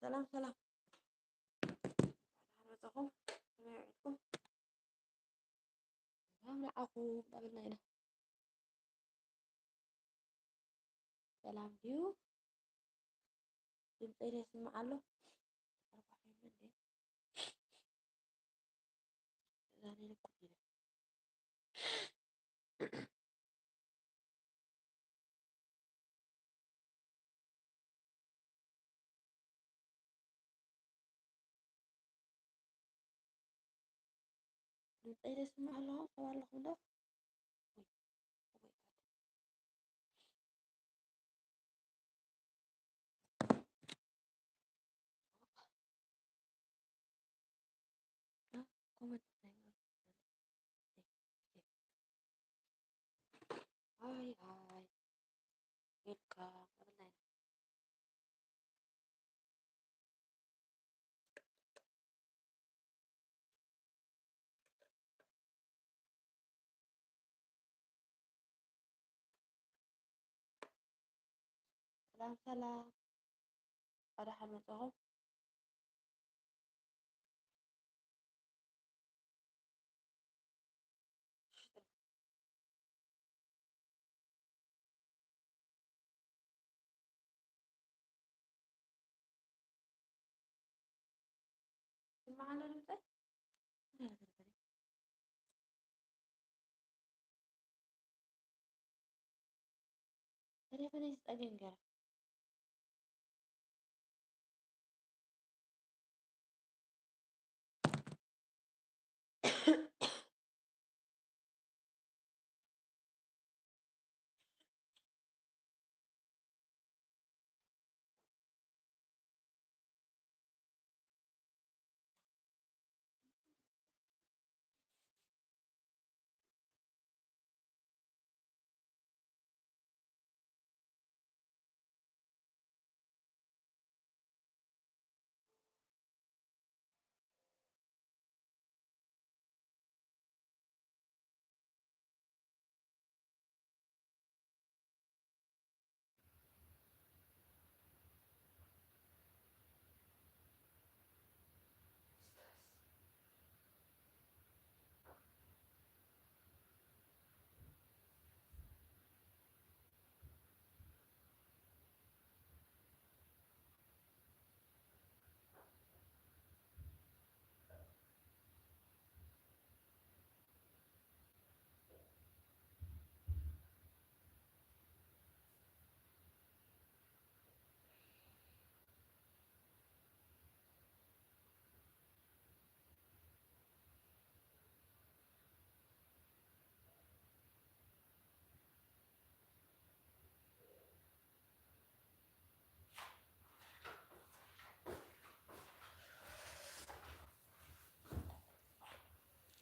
ሰላም ሰላም፣ መጻኹም ከመይ ውዒልኩም? ሰላም ንዓኹም እንዳበልና ኢና። ሰላም ድዩ? ድምፀይ ዶ ይስማዕ ኣሎ? ኣርባዕተ ይብል ድዩ? እዛ ሌለ እኮ ዲለ። ድምፀይ ዶ ይስማዕ ኣሎ? ሰብ ኣለኹም ዶ? ኮመንት ናይ ኣይ ኣይ ኢልካ ምብላይ። ሰላም ሰላም፣ ኣዳሓን መጻኹም። ይስማዕ ኣሎ ድምፀይ? ተሌፎነይ ዝፀገም ገይራ።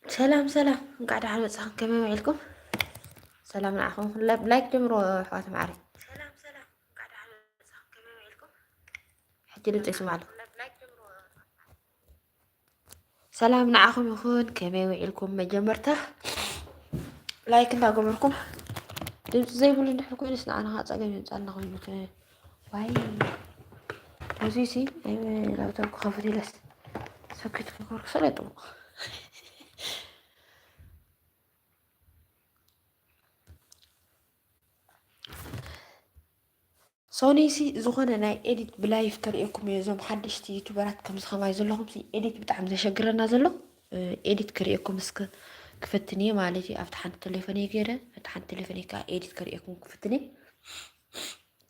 ሰላም ሰላም፣ እንኳዕ ደሓን መጻኹም። ከመይ ውዒልኩም? ሰላም ንዓኹም። ላ-፣ ላይክ ጀምሩ ኣሕዋት ማዕረይ። ሰላም ሰላም፣ እንኳዕ ደሓን መጻኹም። ከመይ ውዒልኩም? ሕጂ ድምፂ ይስማዕ ኣሎ። ሰላም ንዓኹም ይኹን። ከመይ ውዒልኩም? መጀመርታ ላይክ እንዳገበርኩም፣ ድምፂ ዘይብሉ እንድሕር ኮይኑስ ንዓና ከዓ ፀገም የምፃልና ኮይኑ። ከ-፣ ዋይ፣ እዚ ሲ፣ ኣይ፣ ላፕቶፕ ክኸፍት ኢለስ ሶኬት ክገርኩ ሰለ ጥሙቕ። ሶኒ ሲ ዝኾነ ናይ ኤዲት ብላይፍ ከርእየኩም እየ። እዞም ሓደሽቲ ዩቱበራት ከምዚ ከማይ ዘለኹም ሲ ኤዲት ብጣዕሚ ዘሸግረና ዘሎ፣ እ፣ ኤዲት ከርእየኩም እስከ ክፈትን እየ ማለት እዩ። ኣብቲ ሓንቲ ቴሌፎን እየ ገይረ፣ ኣብቲ ሓንቲ ቴሌፎን እየ ከዓ ኤዲት ከርእየኩም ክፍትን እየ።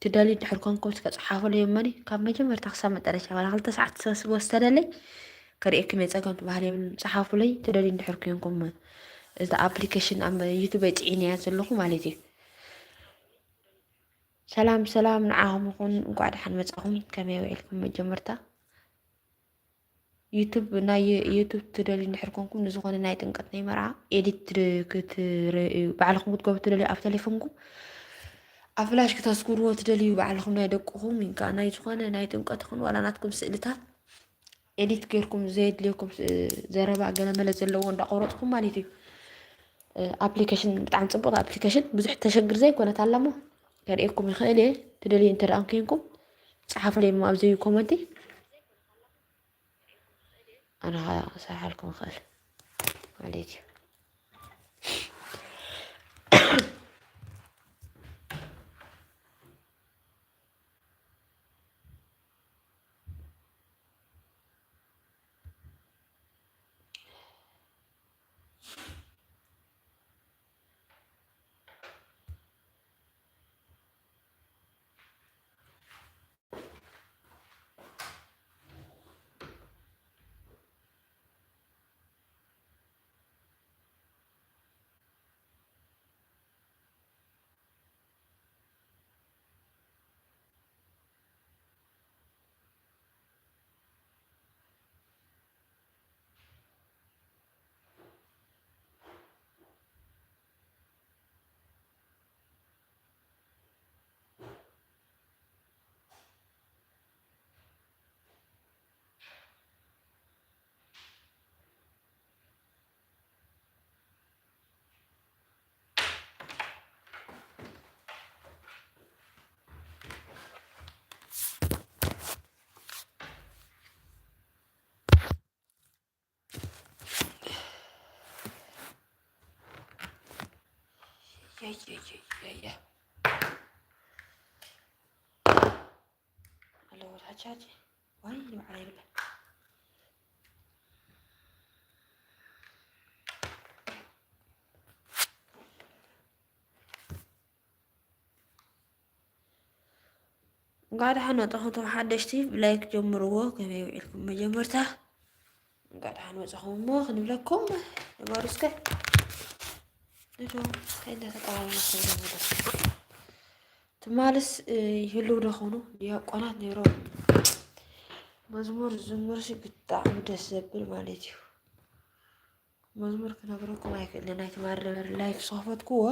ትደልዩ እንድሕር ኮንኩም እስከ ጸሓፉለይ እመኒ። ካብ መጀመርታ ክሳብ መጠረሻ ዋላ ክልተ ሰዓት ዝወሰደለይ ከርእየኩም እየ። ጸገም ትበሃል የብሉን። ጸሓፉለይ ትደልዩ እንድሕር ኮንኩም፣ እዚ ኣፕሊኬሽን ኣብ ዩቱበይ ጽዒነያ ዘለኹ ማለት እዩ። ሰላም ሰላም ንዓኹም ይኹን፣ እንኳዕ ደሓን መጻኹም። ከመይ ውዒልኩም? መጀመርታ ዩቱብ፣ ናይ ዩቱብ ትደልዩ እንድሕር ኮንኩም፣ ንዝኾነ ናይ ጥምቀት ናይ መርዓ ኤዲት ትድ-፣ ክትርእዩ፣ ባዕልኹም ክትገብሩ ትደልዩ ኣብ ቴሌፎንኩም፣ ኣብ ፍላሽ ክተስጉርዎ ትደልዩ፣ ባዕልኹም ናይ ደቅኹም፣ ወይ ከዓ ናይ ዝኾነ ናይ ጥምቀት ይኹን ዋላ ናትኩም ስእልታት ኤዲት ጌርኩም ዘየድልየኩም ስ-፣ ዘረባ ገለመለ ዘለዎ እንዳቆረፅኩም ማለት እዩ። እ፣ ኣፕሊኬሽን ብጣዕሚ ፅቡቅ ኣፕሊኬሽን፣ ብዙሕ ተሸግር ዘይኮነት ኣላ እሞ ከርእየኩም ይኽእል እየ። ትደልዩ እንተ ደኣ ኮይንኩም ጸሓፉለይ እሞ ኣብዚ ኮመንቲ። ኣነ ኸኣ ክሰርሓልኩም እኽእል ማለት እዩ። ኣለዎ ታቻች ወይ ንባዕላ ይብላ። እንኳዕ ደሓን መጻኹም እቶም ሓደሽቲ፣ ብላይክ ጀምርዎ። ከመይ ውዒልኩም? መጀመርታ እንኳዕ ደሓን መጻኹም እሞ ክንብለኩም ንበሩ እስከ። ንዶ እንታይ እንዳተቃወሙ ከይዶም ወደ ትማልስ፣ እ፣ ይህልው ዶ ኾኑ? ዲያቆናት ነይሮም መዝሙር ዝዝምርሲ ብጣዕሚ ደስ ዘብል ማለት እዩ። መዝሙር ክነግረኩም ኣይክእልን። ናይ ትማሊ ነበር ላይፍ ዝኸፈትኩዎ።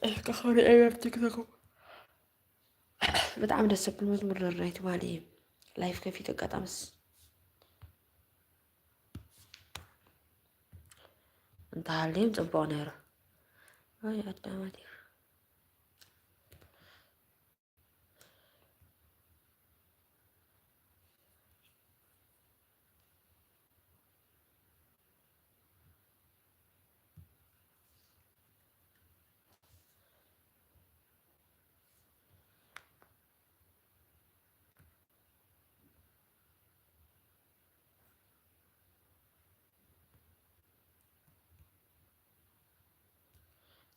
እስከ ክርእዮ ኣብ ቲክቶክ። ብጣዕሚ ደስ ዘብል መዝሙር ነሩ ናይ ትማሊ። ላይፍ ከፊት ኣጋጣምስ እንተሃልዮም ጽቡቕ ነይሩ። ኣይ ኣዳማት እዩ።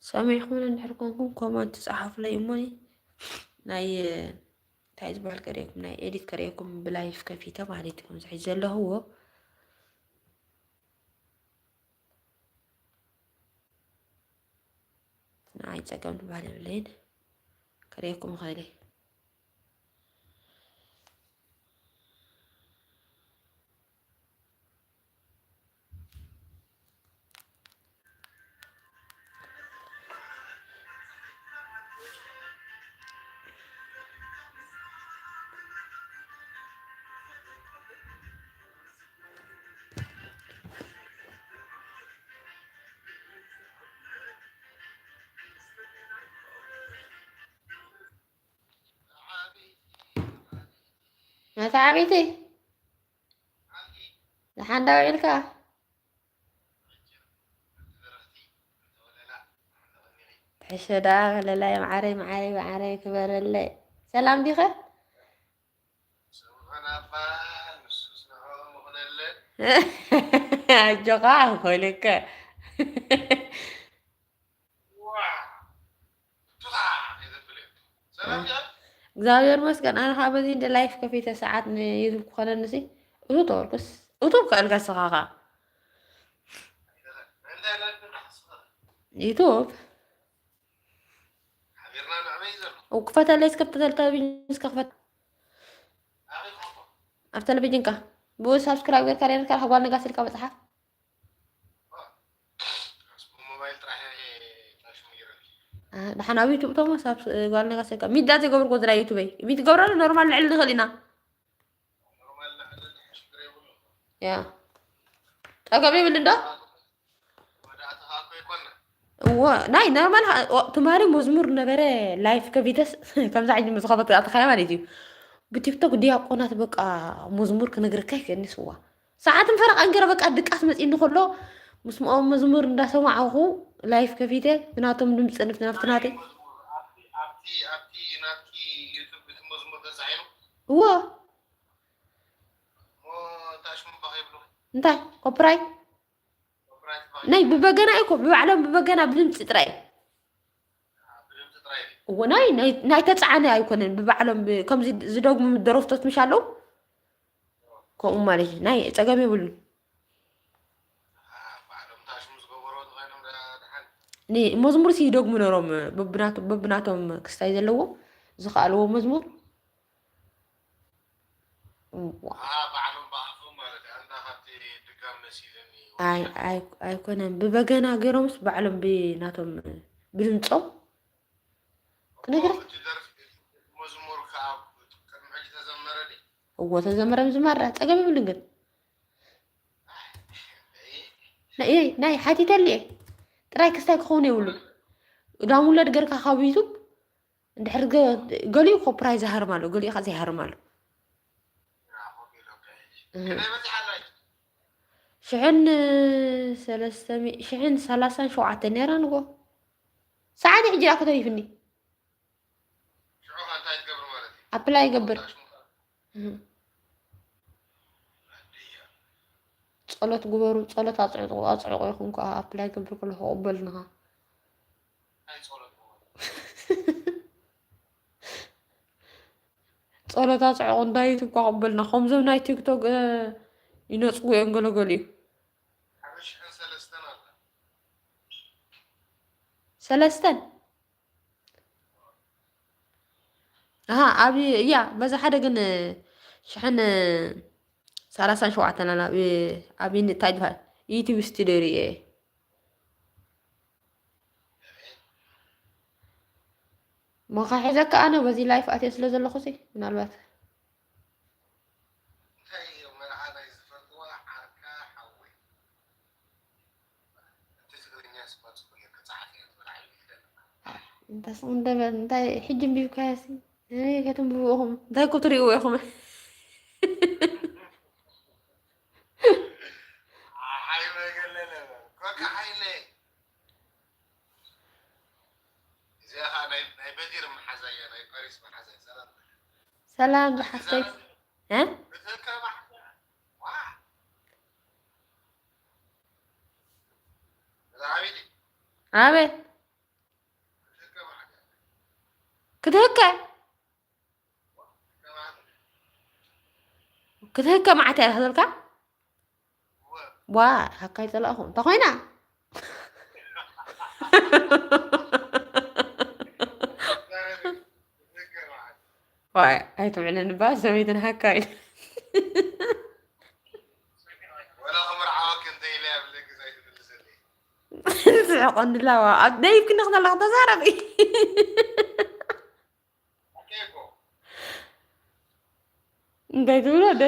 ሰሚዕኹም እንድሕር ኮንኩም ኮመንት ጸሓፉለይ እሞኒ። ናይ እንታይ ዝበሃል ከርእየኩም፣ ናይ ኤዲት ከርእየኩም ብላይፍ ከፊተ ማለት እዩ። ከምዚ ሕጂ ዘለኽዎ ንዓይ ጸገም ዝበሃል የብለይን። ከርእየኩም እኽእል እየ። መተዓቢቲ ደሓን ዶ ውዒልካ? ትሕሸ ደኣ ለላይ፣ መዓረይ፣ መዓረይ፣ መዓረይ፣ ክበረለይ። ሰላም ዲኸ? ኣጆኻ፣ ኮይልከ። እግዚኣብሔር መስገን፣ ኣነ ኸዓ በዚ እንደ ላይፍ ከፊተ ሰዓት ንዩቱብ ክኾነኒ ሲ፣ እቱ ተወርቅስ፣ እቱ ከእልካ ስኻ ኸዓ። ዩቱብ። ክፈተለይ እስከ፣ ብተለ-፣ ተለቪዥን እስከ ክፈት። ኣብ ተለቪዥንካ። ብኡ ሳብስክራይብ ጌርካ ኔርካ፣ ጓል ነጋሲ ኢልካ መጽሓፍ። አ፣ ደሓን ኣብ ዩቱብ እቶም ሳብ-፣ ጓል ነጋሲ ኢልካ። ሚዳ ዘይገብርዎ ዝና ዩቱበይ። ሚት ገብረሉ ኖርማል ንዕል ንኽእል ኢና። ያ። ጸገም የብልን ዶ? እዎ፣ ናይ ኖርማል ሃ-፣ ኦ፣ ትማሊ መዝሙር ነበረ ላይፍ ከፊተስ ከምዛ ሕጂ ምስ ኸፈት ኣተኻያ ማለት እዩ። ብቲክቶክ ዲያቆናት በቃ መዝሙር ክነግረካ ይክእልኒ ስዋ። ሰዓትን ፈረቓን ገይረ በቃ ድቃስ መፂእኒ ከሎ ምስምኦም መዝሙር እንዳሰማዕኹ ላይፍ ከፊተ ብናቶም ድምፂ ንፍቲ ናፍቲ ናተይ። ኣብቲ ኣብቲ ናትኪ ዩቱብ እቲ መዝሙር ተፃዒኑ እዎ እሞ እንታይ ሽሙ ባኸ ይብሉ እንታይ ኮፕራይ ኮፕራይት ባኸ ናይ ብበገና እኮ ብባዕሎም ብበገና ብድምፂ ጥራይ ብድምፂ ጥራይ እዩ እዎ ናይ ናይ- ናይ ተፃዓነ ኣይኮነን ብባዕሎም ብ- ከምዚ ዝደግሙ ደረፍቶት ምሽ ኣለዉ ከምኡ ማለት እዩ ናይ ፀገም የብሉን ባዕሎም ታሽሙ ዝገበሮ ተኾይኖም ደሓን ኒ- መዝሙር ሲ ይደግሙ ነሮም በብናቶ- በብናቶም ክስታይ ዘለዎ ዝኸኣልዎ መዝሙር እዋ። ባዕሎም ብኣፎም ማለት እዩ ኣንታ ካብቲ ድጋም መሲልኒ ኣይ ኣይ ኣይኮነን ብበገና ገይሮምስ ባዕሎም ብናቶም ብድምፆም ክነግረክ እቲ ደርፊ መዝሙር ከዓ ቅድሚ ሕጂ ተዘመረ ድዩ እዎ ተዘመረ ምዝማር ዳ ፀገም ይብልን ግን ናይ ናይ ሓቲተሉ እየ ጥራይ ክስታይ ክኸውን የብሉን ዳውንሎድ ገርካ ካብ ዩቱብ እንድሕር ገ- ገሊኡ ኮፕራይ ዝሃርም ኣሎ ገሊኡ ከዓ ዘይሃርም ኣሎ ሽሕን ሰለስተ ሽሕን ሰላሳን ሸውዓተ ነይራ ንጎ ሰዓት ሕጂ ዳኮ ተሪፍኒ ሽዑ ከ እንታይ ትገብር ማለት እዩ ኣፕላይ ይገብር ጸሎት ግበሩ ጸሎት ኣጽዕቁ ኣጽዕቁ ይኹን ከዓ ኣፕላይ ገብር ከለኹ ቅበልንኻ እንታይ ጸሎት ግበሩ ጸሎት ኣጽዕቁ እንታይ ትኳ ቅበልና ከምዞም ናይ ቲክቶክ ይነጽጉ እዮም ገለገሉ እዩ ሓደ ሽሕን ሰለስተን ኣላ ሰለስተን ኣሃ ኣብ እያ በዛ ሓደ ግን ሽሕን ሰላሳን ሸውዓተን ኣላ ኣብ እንታይ ዝበሃል ዩቲብ ስቱዲዮ ርእየ ሞኻ ሒዘካ ኣነ በዚ ላይፍ ኣትየ ስለ ዘለኹ ሲ ምናልባት እንታይ እዮም መርዓ ናይ ዝፈልጥዋ ዓርካ ሓወይ እቲ ትግርኛ ስማ ፅቡቅ ጌርካ ፀሓፍ እያ ትብል ዓይኒ ይደል እንታስ እንደበል እንታይ ሕጂ እንቢብካዮ ሲ እኔ ከትንብቡ ኢኹም እንታይ እኮ ትሪእዎ ኢኹም ሓይለ ገለለ በል ኮካ ሓይለ እዚኣ ከዓ ናይ ናይ በዲር መሓዛ እያ ናይ ፓሪስ መሓዛ እያ ሰላም በል ሰላም ዝሓፍተይ እ ብትልከ ማሕዛ ዋ ብዛዕባ ኣቤት ብትልከ ማሕዛ ክትህከ ክትህከ ማዓት እያ ዝብልካ ዋ ሃካይ ፀላእኹ እንተ ኮይና ዋይ ኣይትብዕልን እባ ሰበይትን ሃካይ ወላ ክምርዓወኪ እንተኢለ ኣብ ልግዝ ኣይትምልሰለይ ስሕቆ እንድላዋ ኣብ ደይብክኒ ክተለኽ ተዛረቢ ሓቀይ እኮ እንታይ ትብሎ ደ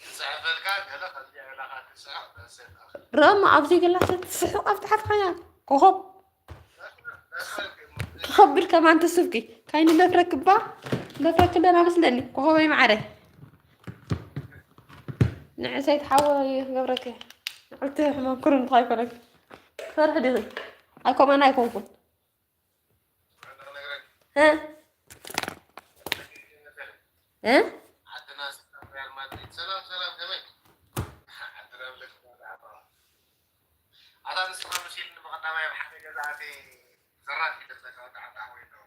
ክፅሕፈልካ ገለ ከምዚኣ ኢላካ ትስሕቕ በሰል ኣኽል ረእሞ ኣብዚ ገላ ትስሕቕ ኣብ ትሓት ኮይና ኮኾብ ክኸብል ከማን ተስብኪ ካይኒ መፍረክባ መፍረክ ደና መስለኒ ኮኾበይ ማዕረ ንዕሰይ ትሓወ ክገብረክ ንዕልቲ ሕማም ክርን እንታይ ይኮነክ ፈርሕ ዲኺ ኣይኮመን ኣይኮንኩን እ እ ዓድና ስታፍ ሪያል ማድሪድ ሰላም ሰላም ከመይ ዓድና ብለክ ኣታ ንስኻ መሲልኒ ብቐዳማይ ኣብ ሓደ ገዛ ኣተ ዘራፍ ኢለ ዘለካ ወዲ ዓዲ ኣሕወይ ኣለዉ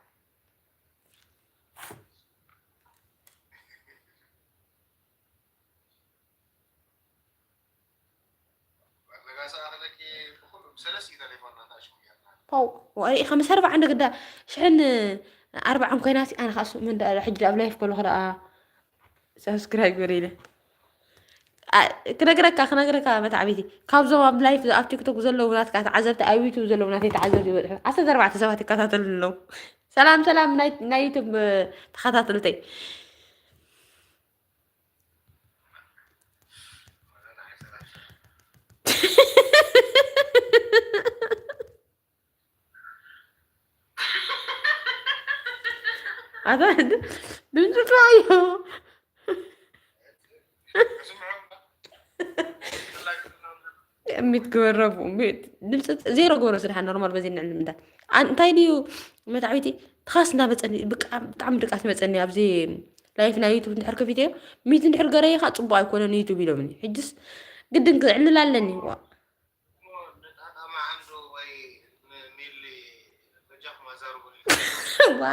ነጋሳ ኣኽለኪ ብኩሉ ብሰለስቲ ተሌፎንና ታሽሙ ጌርና ፓው ወሪኢኻ ምስ ኣርባዓ እንደግዳ ሽሕን ኣርባዓን ኮይና ሲ ኣነ ካሱ ምን ዳ ሕጂ ኣብ ላይፍ ከለኹ ደኣ ሳብስክራይብ ገይረ ኢለ ክነግረካ ክነግረካ መታዕቢቲ ካብዞም ኣብ ላይፍ ኣብ ቲክቶክ ዘለዉ ናትካ ተዓዘብቲ ኣብ ዩቱብ ዘለዉ ናተይ ተዓዘብቲ ይበዝሑ ዓሰርተ ኣርባዕተ ሰባት ይከታተሉ ኣለዉ ሰላም ሰላም ናይ ዩቱብ ተኸታተልተይ ኣታ ድምፂ ጥራዩ። ሚት ግበረቡ። ሚት ድምፂ ዜሮ ግበሮ ስድሓ ኖርማል በዚ ንዕል ምንታ። ኣን-፣ እንታይ ድዩ መታዕቢቲ ትኻስ እናመፀኒ ብቃ-፣ ብጣዕሚ ድቃስ ይመፀኒ ኣብዚ ላይፍ ናይ ዩቱብ እንድሕር ከፊተዮ ሚት እንድሕር ገረየ ከዓ ፅቡቅ ኣይኮነን ዩቱብ ኢሎምኒ። ሕጅስ ግድን ክዕልል ኣለኒ። ዋ። ዋ፣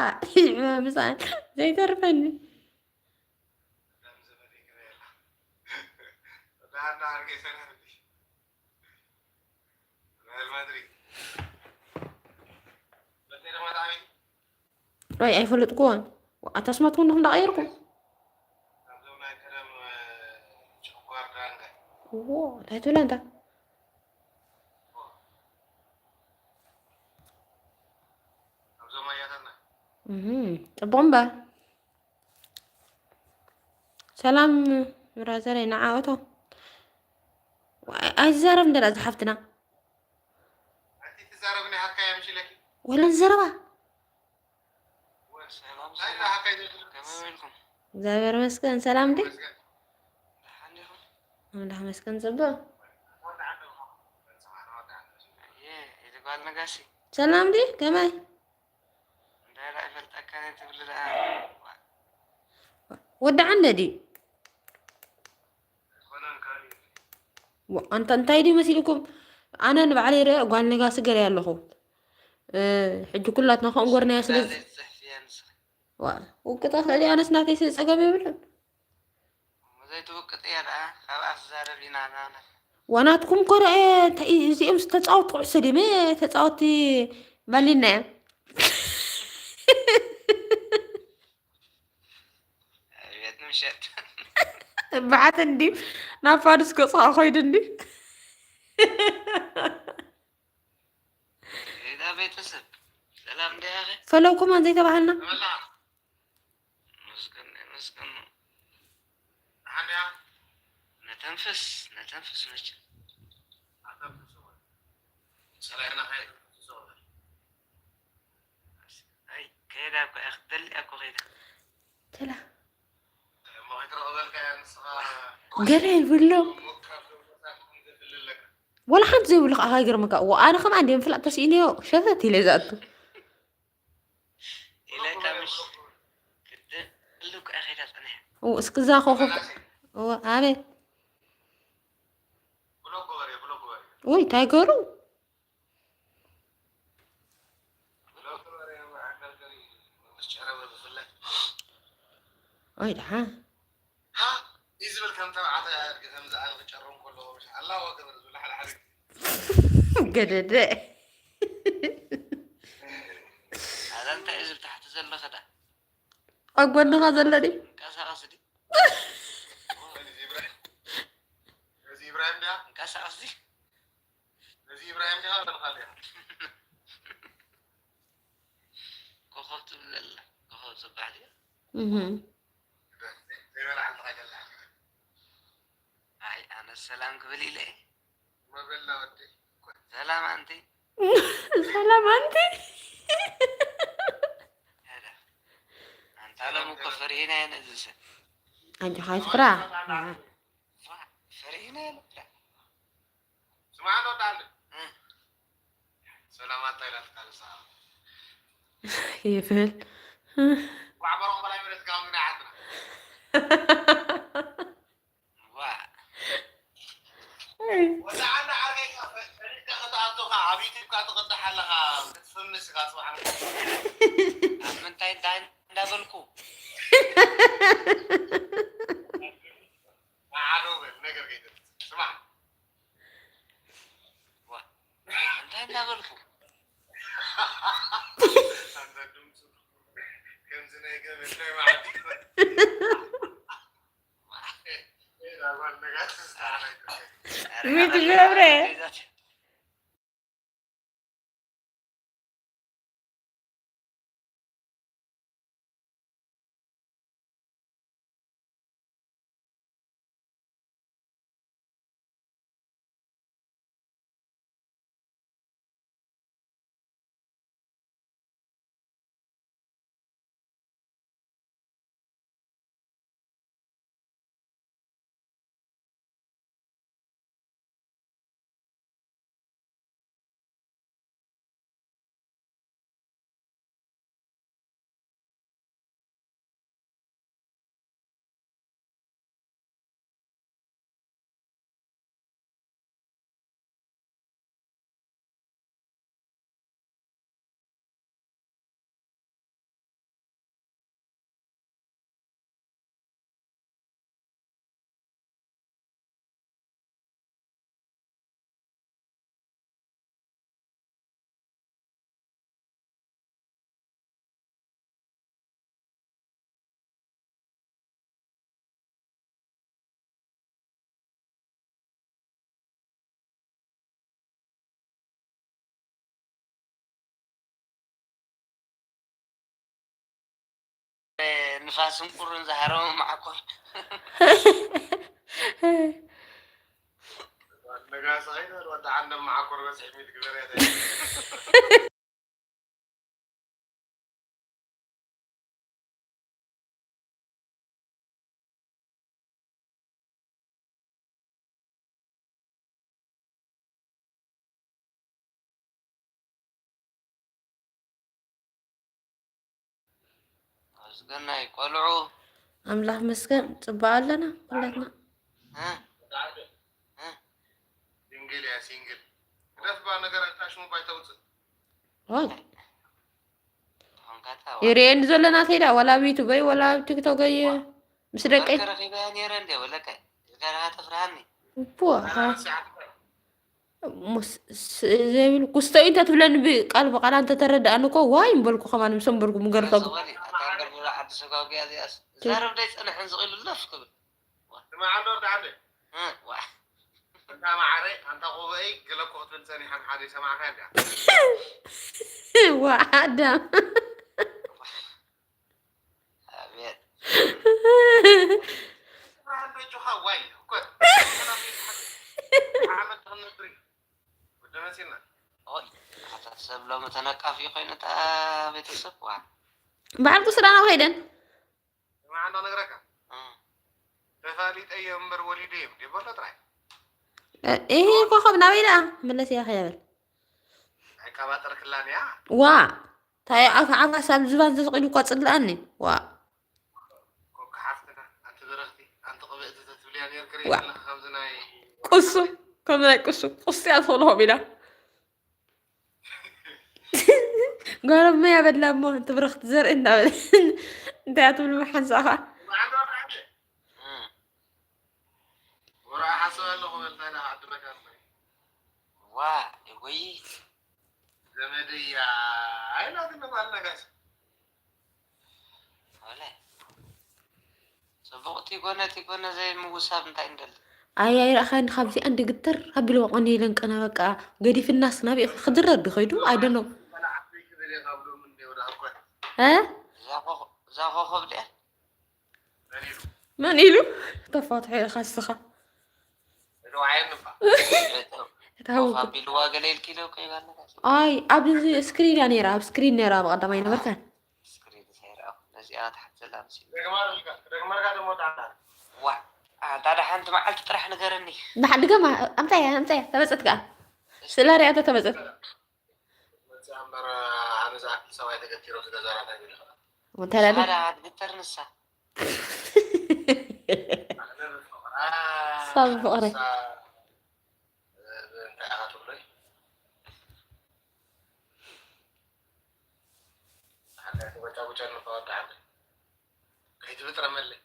ምሳን ዘይተርፈኒ። ወይ ኣይፈለጥኩዎን። ኣታ ስማትኩም እንዲኹም እንዳቐየርኩም። ዎ፣ እንታይ ትብላ እንታ? እህ፣ ጽቡቕ እምበር። ሰላም ብራዘረይ፣ ንዓ እቶ። ኣይዛረብ እንደላ ዝሓፍትና። ወለን ዘረባ። ሰላም፣ ሰላም። ከመይ ውዒልኩም? እግዚኣብሔር ይመስገን። ሰላም እንዴ? ደሓን ዲኹም? ኣምላኽ ይመስገን። ጽቡቕ። ኣየ፣ እቲ ጓል ነጋሲ። ሰላም እንዴ? ከመይ? እንታይ ደኣ ይፈልጠካ ትብሊ ደኣ? ወዲ ዓንደ ድዩ? ዋ፣ ኣንታ እንታይ ድዩ መሲልኩም? ኣነ ንባዕለይ ርአ ጓል ነጋሲ ገለ ኣለኹ። እ፣ ሕጂ ኩላትና ከምኡ ጎርናያ ስለ ዝ-፣ ዋ፣ ውቅጠ ክእሊ ኣነስ ናተይ ስለ ጸገም የብሉን። ዘይትውቅጥ እያ ደኣ፣ ካብኣ ትዛረብ ኢና ናና። ዋናትኩም ኮ ርአ፣ እንታይ እዚኦም ዝተጻወቱ ኩዕሶ ድዮም? ተጻወቲ ባሊና እዮም። ቤት ምሸት። በሓት እንዲ ናብ ፋዱስ ገጽኻ ኮይዱ እንዲ። እዛ ቤተሰብ ሰላም እንደ ያኸ ፈለው ኮማን ዘይተባሃልና። ተበላ። መስገን፣ መስገን። ደሓን ድያ? ነተንፍስ፣ ነተንፍስ መቸም። ኣተንፍስ እወ። ጸላኢና ከየተንፍስ እወ። ኣይ፣ ከይዳ እኮ እያ፣ ክትደሊ እያ እኮ ከይዳ። ተላ። እሞ ከይትረኽበልካ እያ ንስኻ። ገለ ይብሎ። እሞ ካብ ሎምሳት ከምዘፍልለካ። ወላ ሓንቲ ዘይብሉ ከዓ ኣይገርመካ። እዎ፣ ኣነ ከምኣ እንደ ምፍላጥ ተስኢንዮ፣ ሸፈት ኢለ ዝኣቱ። ኢለ ካብ ምሽ-፣ ክትደሊ እኮ እያ ከይዳ ጸኒሐ። እዎ፣ እስክዛ ኮኸብ-፣ እዎ፣ ኣቤት። ብሎክ ግበርዮ፣ ብሎክ ግበርዮ። ውይ፣ እንታይ ገሩ? ወይ ደሓ። ሃ! እዩ ዝብል ከም ተባዕታይ ኣድጊ ከምዚ ኣነ ክጨርም ከለኹ፣ ኣላሁ ኣክበር ዝብል ሓደ ሓደ ግዜ። ገደደ። ኣዛ እንታይ እዩ ዝብል ታሕቲ ዘሎ ኸዳ? ኣብ ጎንኻ ዘሎ ድዩ? ቀሳቐስ ድዩ? እዚ ኢብራሂም፣ እዚ ኢብራሂም ድያ? ቀሳቐስ ድዩ? እዚ ኢብራሂም ዲኻ ወላ ካልእ እያ? ኮኾብ ትብል ዘላ፣ ኮኾብ ጽባሕ ድያ? እህ። ዘይበላዕ ኣለኻ ጀላ። ኣይ፣ ኣነ ሰላም ክብል ኢለ እየ። መበላ ወዲ። ሰላም ኣንቲ። ሰላም ኣንቲ። ኣንታ ሎም እኮ ፈሪህና ኢና እዚ ሰብ። ኣጆኻ ኣይትፍራ። ፈሪህና ኢና። ስማዕ ዶ ዳን? እም። ሰላማታ ኢላትካ ንሳ። ይፍል። ጓዕ በረቑ በላይ መለት ጋር ምን ዓድና? ዋ። ወደ ዓንዳ ዓርከይ ፈሪድካ ክትኣቱ ኸዓ ኣብ ዩቱብካ ትቕዳሕ ኣለኻ። ክትፍምስ ኢኻ ጽባሕ። ኣብ ምንታይ እንታይ እንዳበልኩ? ንዓዶ በል ነገር ከይትርስ። ስማዕ። ዋ፣ እንታይ እንዳበልኩ? ኣንታ ድምፁ ከምዚ ናይ ገመድ ናይ መዓዲ። ዋ። ዋ፣ ጓል ነጋሲ ዝተዓረገ። ኧረ፣ ምን ኧረ፣ ትገብረ? ኧረ፣ ንፋስን ቁርን ዝሃረመ መዓኮር። ነጋሲ ኸይኑ ወዲ ዓንደ መዓኮር በፂሑ ሚል ግበር እያ። መስገናይ ቆልዑ ኣምላኽ መስገን ጽቡቕ ኣለና ኩላትና። እ? እ? ሲንግል እያ ሲንግል። ግደፍ ባ ነገር ኣልካ ሽሙ ባይተውፅእ። ዋይ። ተኾንካታ ዋ። ይርእየኒ ዘሎ ናተይ ዳ ወላ ኣብ ዩቱበይ ወላ ኣብ ቲክቶከይ ምስ ደቀይ። መርገ ረኺበያ ነይረ እንደ ወለቀ። ኢልካ ዳኻ ተፍርሃኒ። እፖ፣ ኣረ ኻ-፣ ኣንስያ ዓድካ። ሙስ-፣ ስ-፣ ዘይብል ኩስተኡ እንተ ትብለኒ ብቃል ብቃል እንተ ተረድኣኒ እኮ ዋይ ምበልኩ ከማን ምስ ኣንበርኩ ምገርፈጉ። ሰበሊ፣ ኣታ እምበር ብዛ ዓዲ ሰጓጉያ እዚኣስ ዛረብ ዶ ኣይጸንሕን ዝቕ ኢሉ ለፍ ክብል። ስማዕ ኣሎ ወዲ ዓደ። እ፣ ዋ። እንታ ማዓረይ፣ ኣንታ ቆበይ፣ ገለ እኮ ክትብል ጸኒሓ፣ ሓደ ሰማዕካ እንድያ። ዋ፣ ኣዳም። ኣቤት። ስራሕ እንዶ እጆኻ፣ ዋይ፣ እኮ። ዓመት ትኽነብሪ። ወዲ መሲልና። ኦይ፣ ኣታ ሰብ ሎሚ ተነቃፊ ኮይኑ፣ እታ ቤተሰብ፣ ዋ። በዓል ቁስራ ናብ ከይደን? ስማዕ፣ እንዶ ነግረካ። እም። ተፋሊጠዮ እምበር ወሊደዮም ድዩ በሎ ጥራይ። እ-፣ እሂ፣ ኮኸብ ናበይ ደኣ? መለስ እያ ከየበል። ኣይቀባጠርክላን እያ። ዋ፣ እንታይ ኣፍ ዓፋስ ኣብ ዝባን ተሰቒሉ እኳ ጽልኣኒ። ዋ። ኮካ ሓፍትና፣ ኣንቲ በረኽቲ፣ ኣንቲ ቅብእቲ ተትብልያ ኔርኪ ዋ። ኣለኺ ከምዚ ናይ ቅሱ፣ ከም ናይ ቅሱ፣ ቅሱ እያ ትኽእሎ ኢላ። ጓል እመይ ኣበላ እሞ፣ ትብረኽ ትዘርኢ እንዳበለ። እንታይ እያ ትብሉ ብሓንሳእ ኸዓ? ወርዓ ሓስብ ኣለኹ በል፣ እንታይ ደኣ ክዕድመካ እሞ። ዋ፣ ወይ። ዘመደያ፣ ኣይናትነ ጓል ነጋሽ። ወለ። ጽቡቕ ቲጎነ፣ ቲጎነ ዘይምውሳብ እንታይ እንደሊ? ኣይ፣ ኣይረኣኻን ካብዚኣን ድግትር ኣቢልዎ ቀኒለን ቀነ በቃ ገዲፍናስ ናበይ ክድረር ድኸይዱ? I don't know። እ? እዛ ኮኸ-፣ እዛ ኮኸብ ድያ? መን ኢሉ? ተፋትሖ ኢኻ እስኻ። እታ ኮኸብ ኣቢልዋ ገለ ኢልኪ ዶ ከይባለካ? ኣይ፣ ኣብዚ ስክሪን እያ ነይራ፣ ኣብ ስክሪን ነይራ ብቐዳማይ ነበርካን። ስክሪን ሰይራ፣ ነዚኣ ታሕቲ ዘላ መሲሉ። ደግመርካ፣ ደግመርካ ደሞ ጣዕና። ዋ፣ ኣንታ ደሓንቲ መዓልቲ ጥራሕ ንገረኒ። ደሓን ድገማ፣ ኣምጻያ፣ ኣምጻያ፣ ተመጸት ከኣ። ስለ ሪኣቶ ተመጸት። መጽኣ እምበር፣ ኣነ ዝኣክል ሰብኣይ ተገቲሩ ዝገዛራ እንታይ ቢልካ? እንታይ ኢላ? ንስኻ ደኣ ትግተር ንሳ። ኣነ ብፍቕራ፣ ሳብ ፍቕሪ። ንሳ፣ እንታይ ኢኻ ትብሎይ? ሓዳሽ ወጫ ጉጫ ንኸወዳሓለ። ከይትብጥረመለይ።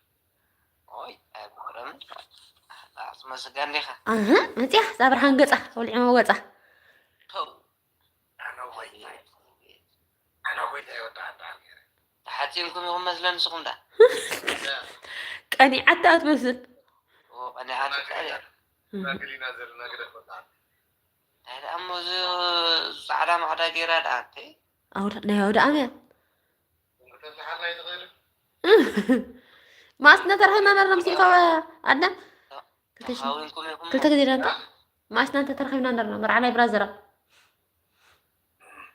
ኦይ፣ ኣይብጥረምን። ኣጽመ ስጋ እንዲኻ። ኣህ፣ መጽያ፣ እዛ ብርሃን ገጻ፣ ወልዒ መወጻ። ተው። ኣነ ጎይታይ። ኣነ ጎይታይ ወዳሓለ። ተሓጺንኩም ኢኹም መስለ ንስኹም ዳ። ቀኒዓታ ትመስል። ኦ፣ ቀኒዓታ ትመስል። ናግሪና ዘለና ግደፍ ወዳሓለ። እንታይ ደኣ እሞ እዚ ጻዕዳ ማዕዳ ገይራ ደኣ፣ እንተ? ኣውደ-፣ ናይ ኣውደ ኣመት። ማስ ነተርኺብና ነርና ምስ ኢኻ ኣዳም? ክልተ ሽ-፣ ተኻዊንኩም ኢኹም። ክልተ ግዜ ዳ እንተ? ማስ ናንተ ተርኺብና ነርና፣ መርዓ ናይ ብራዘራ።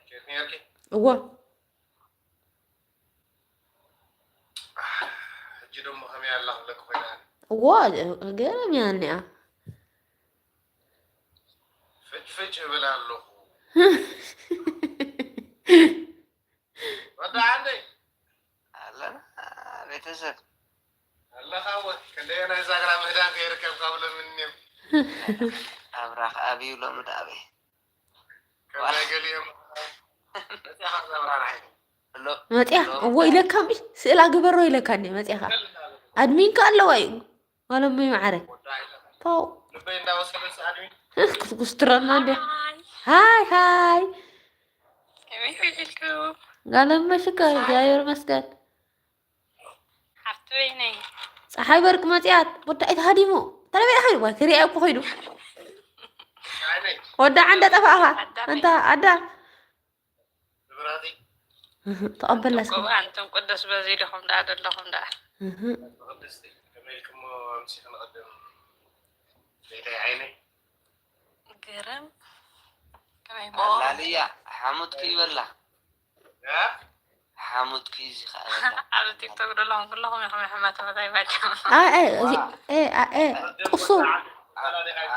ኬፍ ነርኪ? እዎ። ሕጂ ደሞ ከመይ ኣላ ክብለኪ ኮይና። እዎ፣ ገረም እያ እኒኣ። ፍጭ ፍጭ እብል ኣለኹ። ወዲ ዓንደይ። ኣለና ቤተሰብ። ኣለኻ እወ፣ ክንደየናይ ዛግራ ምህዳን ከይርከብካ ብሎምኒ እኒኦም። ኣብራኽ ኣብዩ ሎሚ ደኣ ኣበይ? ከም ናይ ገሊኦም መጽያ ካብ ዛብራ ንዓይ። ኣሎ፣ መጽያ፣ ኣሎ፣ እዎ ኢለካ እምቢ፣ ስእላ ግበሮ ኢለካ እንዴ፣ መጽያ ኸዓ። ኣድሚን ከ ኣለዋ እዩ። ዋላ እመይ መዓረ። ወዳኢ ኢለካ። ፓው። ልበይ እንዳወሰደ ሰኣድሚ። ክትጉስትረና እንዴ። ሃይ። ሃይ፣ ሃይ። ከመይ ውዒልኩም? ጋለመ ሽኮር፣ እግዚኣብሔር ይመስገን። ሓፍቲ በይነይ። ፀሓይ በርቅ መፅያት፣ ወዳኢ ተሃዲሙ። ተለበይ ዳሓይ፣ ወይ፣ ክሪኣ እኮ ኾይኑ። ወዳ ዓንደ ጠፋእኻ። ኣዳመይ። እንታ፣ ኣዳ። ንብራተይ። ተቐበላ እስኪ። ቆብ ኣንቱም ቅዱስ በዚ ዲኹም ደኣ ደለኹም ደኣ። እህ፣ ቅድስቲ ከመይ ኢልክሞ ኣምሲኺ ንቕድም ቤተይ ዓይነይ ግርም ከመይ ኣላልያ ሓሙት ክይበላ እ? ሓሙት ክይዚ ከኣበላ ኣብ ቲክቶክ ደለኹም ኩለኹም ኢኹም ሕማት መታይ ባጃም። ኣይ፣ ኣይ፣ እዚ፣ ኤ፣ ኣ፣ ኤ፣ ቅሱ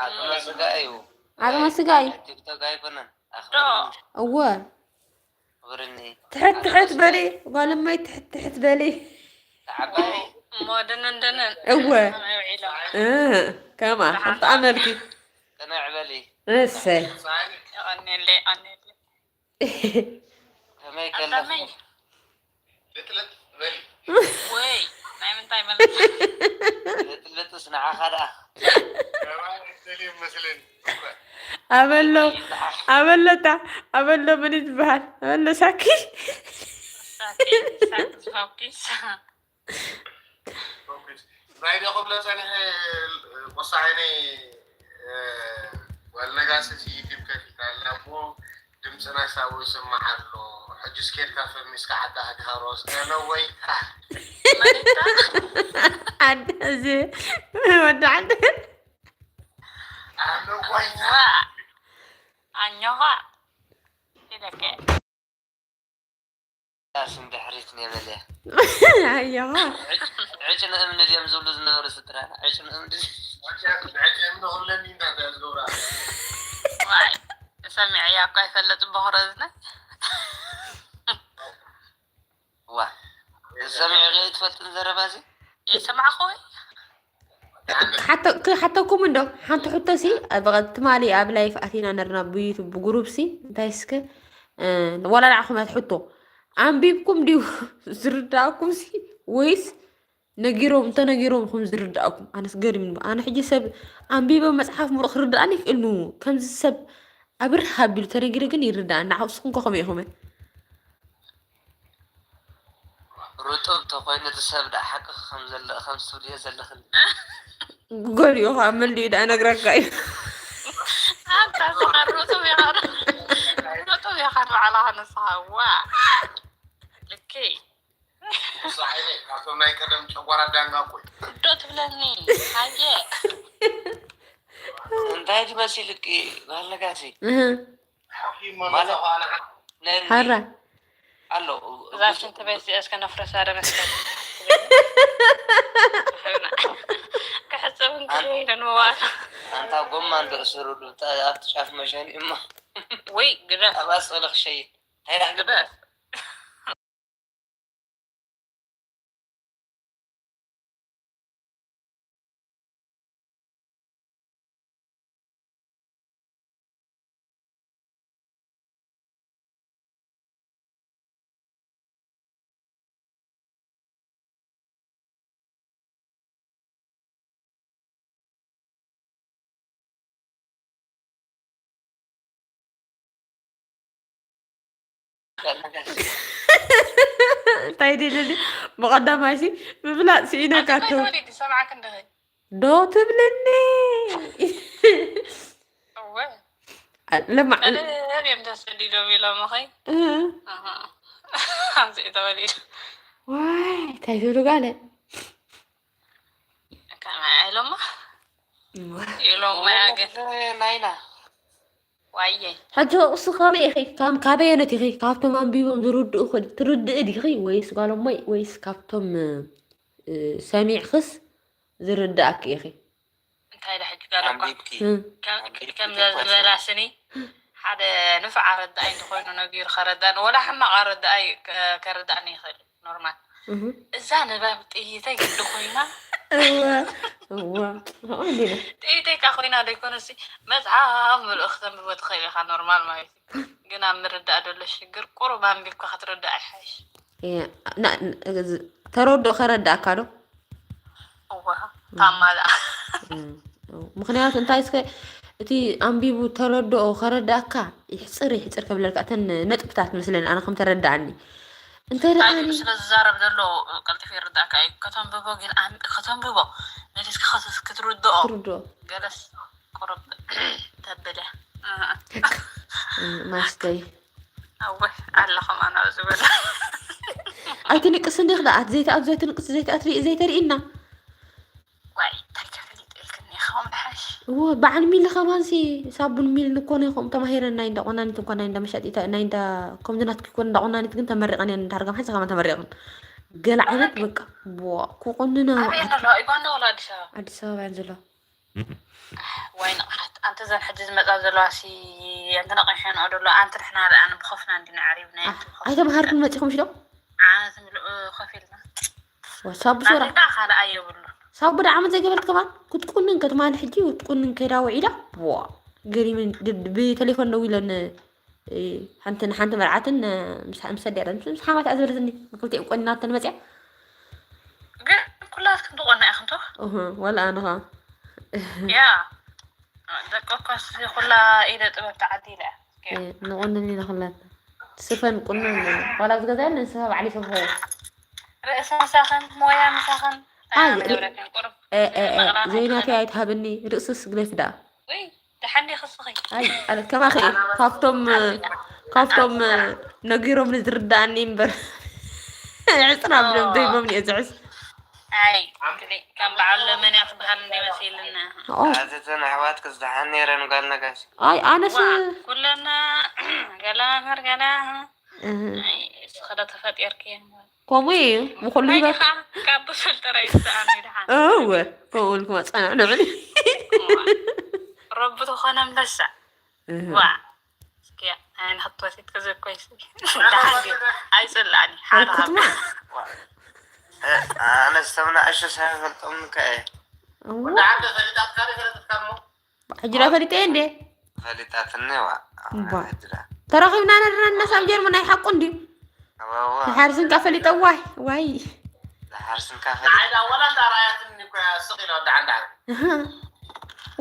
ኣጥመ ስጋ እዩ ዓቕመ ስጋ እዩ። ቲክቶክ ኣይኮነን ዶ ኣኽብርኒ እወ ኣኽብርኒ ትሕት ትሕት በሊ ጓለማይ ትሕት ትሕት በሊ ተዓባይ እሞ ድንን ድንን እወ ከመይ ውዒሎም እ፣ ከማ ከምጣመልኪ ቅንዕ በሊ እሰይ የቐኔለይ የቐኔለይ ከመይ ኣዳመይ ከለኹ ልጥልጥ በሊ ወይ ናይ ምንታይ መለስ ልጥልጥስ ንዓኻ ደኣ ገባይ ደልየ መስለኒ ኣበሎ ኣበሎታ ኣበሎ ምን ይትበሃል ኣበሎ ሳኪ ሳኪ ሳኪ ዝፈኪስ ናይ ዶ ክብለ ጸኒሐ ቆሳይነይ ጓል ነጋሲ ዩቲብ ከፊታ ኣላ እሞ ድምፅና ሳቦ ይስማዕ ኣሎ። ሕጂ ስኬድካ ፈሚስካ ዓዲ ኣድሃሮስ ነነወይታ መሪታ ዓዲ እዚ ወዲ ዓዲ ኣነወይታ ዋ ኣኛኻ ኢለከ ስም ድሕሪት ነበለ ኣያዋ ዕጭ ንእምኒ ድዮም ዝብሉ ዝነበሩ ስድራና ዕጭ ንእምኒ ዕጨም ንኩለኒ እንዳዝገብራ ዋይ ሰሚዐያ እኳ ይፈለጥ በኽሮ እዝነ ዋ ሰሚዑ ዶ ትፈልጥን ዘረባ እዚ የሰማዕኹ ወይ ክሓተኩም እንዶ ሓንቲ ሕቶ ሲ ትማሊ ኣብ ላይፍ ኣቲና ነርና ብዩቱብ ብጉሩብ ሲ እንታይ እስከ ዋላ ንዓኹም ሕቶ ኣንቢብኩም ድዩ ዝርዳእኩም ሲ ወይስ ነጊሮም እንተነጊሮም ኹም ዝርዳእኩም ኣነስ ገሪም ኣነ ሕጂ ሰብ ኣንቢበ መፅሓፍ ምሩቕ ክርዳእኒ ይክእልኑ ከምዚ ሰብ ኣብርህ ኣቢሉ ተነጊሩ ግን ይርዳእ ንዓኹም ከኸመ ኢኹመ ርጡብ ተኮይኑ እቲ ሰብ ደኣ ሓቂ ከም ዘለ ከም ትብልዮ ዘለኽን ገሊኡ ከዓ መሊኡ ደኣ ነግረካ እዩ ኣንታ ዝኸር ርጡብ ይኸር ርጡብ ይኸር ባዕላ ከነስኻ ዋ ልኪ ሳይነ ካብቶም ናይ ቀደም ጨጓራ ዳንጋ እኮ እዩ። ዶ ትብለኒ ሃየ እንታይ ትመስልቂ ባህለጋሲ እህ፣ ሓኪም መመፃ ኳና ነኒ ሃራ ኣሎ እዛ ሽንቲ ቤት እዚኣ እስከ ነፍረሳ ዶ መስለኒ ክሕፅብ እንክልይደ ንመዋእላ ኣንታ ጎማ እንዶ እሰሩሉ ኣብቲ ጫፍ መሸኒ እማ ወይ ግደፍ ኣብ ኣስእለ ክሸይድ እንታይ ዳሕ ግበር ግደፍ እንታይ ደለኒ ብቐዳማይ ሲ ምፍላጥ ስኢነካ ኣንተ ተው ወሊድ ሰብዓ ክንድኺ ዶ ትብልኒ እወ ለማዕ ቀደም እዮም ተሰዲዶም ኢሎም ኸይ እ፣ ኣዚ ተወሊዱ ዋይ እንታይ ትብሉ ጋለ ከመይ ኢሎማ ኢሎም መያገ ናይና ዋየ ሕጂ እሱ ከመይ ኢኺ ካብ ካበየነት ኢኺ ካብቶም ኣንቢቦም ዝርድኡ ኹ- ትርድእ ዲኺ ወይስ ጓሎሞይ ወይስ ካብቶም እ፣ ሰሚዕኽስ ዝርድኣኪ ኢኺ እንታይ ዳ ሕጂ ጋለኳ ኣንቢብኪ እ፣ ከምዛ ዝበላ ስኒ ሓደ ንፉዕ ኣረዳኣይ እንተኮይኑ ነጊሩ ከረዳእኒ ወላ ሕማቕ ኣረዳኣይ ከ- ከረዳእኒ ይኽእል ኖርማል እህ። እዛ ንባብ ጥይተይ ግዲ ኮይና እወ እወ ከምኡ እንዲና ጥይተይ ካ ኮይና ዘይኮነሲ መፅሓፍ ምልእክ ተንብቦ ትኽእል ኢኻ ኖርማል ማለት እዩ ግን ኣብ ምርዳእ ዘሎ ሽግር ቁሩብ ኣንቢብካ ክትርዳእ ይሓይሽ እየ፣ ና- ን- እዚ ተረድኦ ከረዳእካ ዶ እዋ ታማላ እም፣ ምክንያቱ እንታይ እስከ እቲ ኣንቢቡ ተረድኦ ከረዳእካ ይሕፅር ይሕፅር ከብለልካ እተን ነጥብታት መስለኒ ኣነ ከም ተረዳእኒ እንተ ደኣ ኣዩ ስለ ዝዛረብ ዘሎ ቀልጢፍ ይርዳእካ እዩ ከተንብቦ ግን ኣን- ከተንብቦ መሊስካ ከት- ክትርድኦ ትርድኦ ገለስ ቁርብ ተብለ እም፣ ማስተይ እወ፣ ኣለኹም ኣነ ኣብዚ በላ። ኣይትንቅስ እንዲኽ ደኣ፣ ዘይትኣቱ ዘይትንቅስ ዘይትኣትሪ ዘይተርእይና። ዋይ፣ እንታይ ከፈሊጥ ኢልክኒ፣ ከምኡ ድሓሽ። እወ፣ በዓል ሚሊ ከማንሲ፣ ሳቡን ሚሊ እኮ ናይ ከምኡ ተማሂረን፣ ናይ እንዳ ቆናኒት እኮ፣ ናይ እንዳ መሸጢ፣ ናይ እንዳ፣ ከምዚ ናትኪ እኮ እንዳ ቆናኒት ግን ተመሪቐን እየን፣ ዳርጋ መሓዛ ከማን ተመሪቐን። ገለ ዓይነት በቃ፣ ዋ፣ ክቑንና ኣበይ መዓት። ኣለዋ? ዩጋንዳ ወላ ኣዲስ ኣበባ? ኣዲስ ኣበባ እየን ዘለዋ። ዋይ ንቕሓት። ኣንቲ ዘን ሕጂ ዝመጻ ዘለዋ ሲ፣ ኣንቲ ነቒሐንኦ ደሎ፣ ኣንቲ ንሕና ደኣ ንብኸፍና እንዲ ነዕሪብ ናይ ኣንቲ ብኸፍና። ኣይተምሃርኩም መጺኹም ሽዶ? ዓመት ምሉእ ኮፍ ኢልና። ወሳቡ ሶራ። ናተይ ደኣ ካልኣ የብሉን። ሳቡ ደኣ ዓመት ዘይገበርት ከማን? ክትቁንን ከትማሊ ሕጂ ክትቁንን ከይዳ ውዒላ። ዋ። ገሪምን ድ-፣ ብቴሌፎን ደዊለን፣ እ፣ ሓንቲ፣ ንሓንቲ መርዓትን፣ እ፣ ምስ፣ ምስ ኣዲኣተን፣ ምስ ሓማታ ዝበለትኒ። ክልቲኦም ቆኒናተን መጽያ። ግን ኩላትክን ትቆና ኢኽን ዶ? እህ፣ ወላ ኣነ ኸኣ። ያ። ደቂ እኮስ ኩላ ኢደ ጥበብ ተዓዲለ እያ። እ፣ ንቆንን ኢና ኩላትና። ስፈን ቁኖን ዋላ ዝገዛለን ንስኻ ባዕሊ ሰብሖ። ርእሲ ምሳኽን ሞያ ምሳኽን። ኣይ፣ ኣነ ር-፣ ገብረክን ቁሩብ እ፣ እ፣ እ፣ መቕረት ዘይናተይ ኣይኮነን። ኣይትሃብኒ፣ ርእስስ ግደፊ ደኣ። ውይ፣ ደሓን ዲኺ እስኺ? ኣይ፣ ኣነ ከማኺ እየ። ካብቶም፣ ካብቶም ነጊሮምኒ ዝርድኣኒ እምበር። ዕጽና ብሎም ዘይቦምኒ እየ ዝዕስ። ኣይ፣ ክሊ-፣ ከም በዓል ለመንያ ትበሃል እንደ መሲልና። ኦ። ኣዘዘን ኣሕዋትክስ ደሓን ነይረን ጓል ነጋሽ? ኣይ፣ ኣነስ ዋ፣ ኩለና ገለ መምህር ገለ። እህ። ኣይ፣ እስኺ ዶ ተፈጢርክየን? ከምኡ እዩ፣ ብኹሉ ናይ ህይወት። ዲኻ ካብ ብሱል ጥራይ ይስኣን እዩ ደሓን። እወ፣ ከምኡ ኢልኩም ኣጸናንዑኒ። ረቢ ተኾነ ኣንበሳ። እህ። ዋ። እስኪ፣ ኣይ፣ ንኽትወሲድ ክዝብ ኮይስ። ደሓን ድዩ? ኣይጽላእን እዩ። ሓደ ኣኩትማ። ካብ ዋ። እ፣ ኣነ ዝተምናእሹ ሰብ ፈልጦም ከ እየ። እዋ። ወዲ ዓደ ፈሊጣትካ ዶ ፈለጥካ እሞ? ሕጂ ዶ ፈሊጠ እንዴ? ፈሊጣትኒ ዋ። እምባ። ሕጂ ዶ? ተራኺብና ነድና እነሳብ ጀርመን ናይ ሓቁ እንድዩ። እዋ፣ እዋ። ዝሓርስንካ ፈሊጠ ዋይ፣ ዋይ። ዝሓርስንካ ፈሊጠ። ንዓይ ዳ ወላ እንዳ ረኣያትኒ እኮ እያ ስቕ ኢላ ወዲ ዓንዳ። እህ።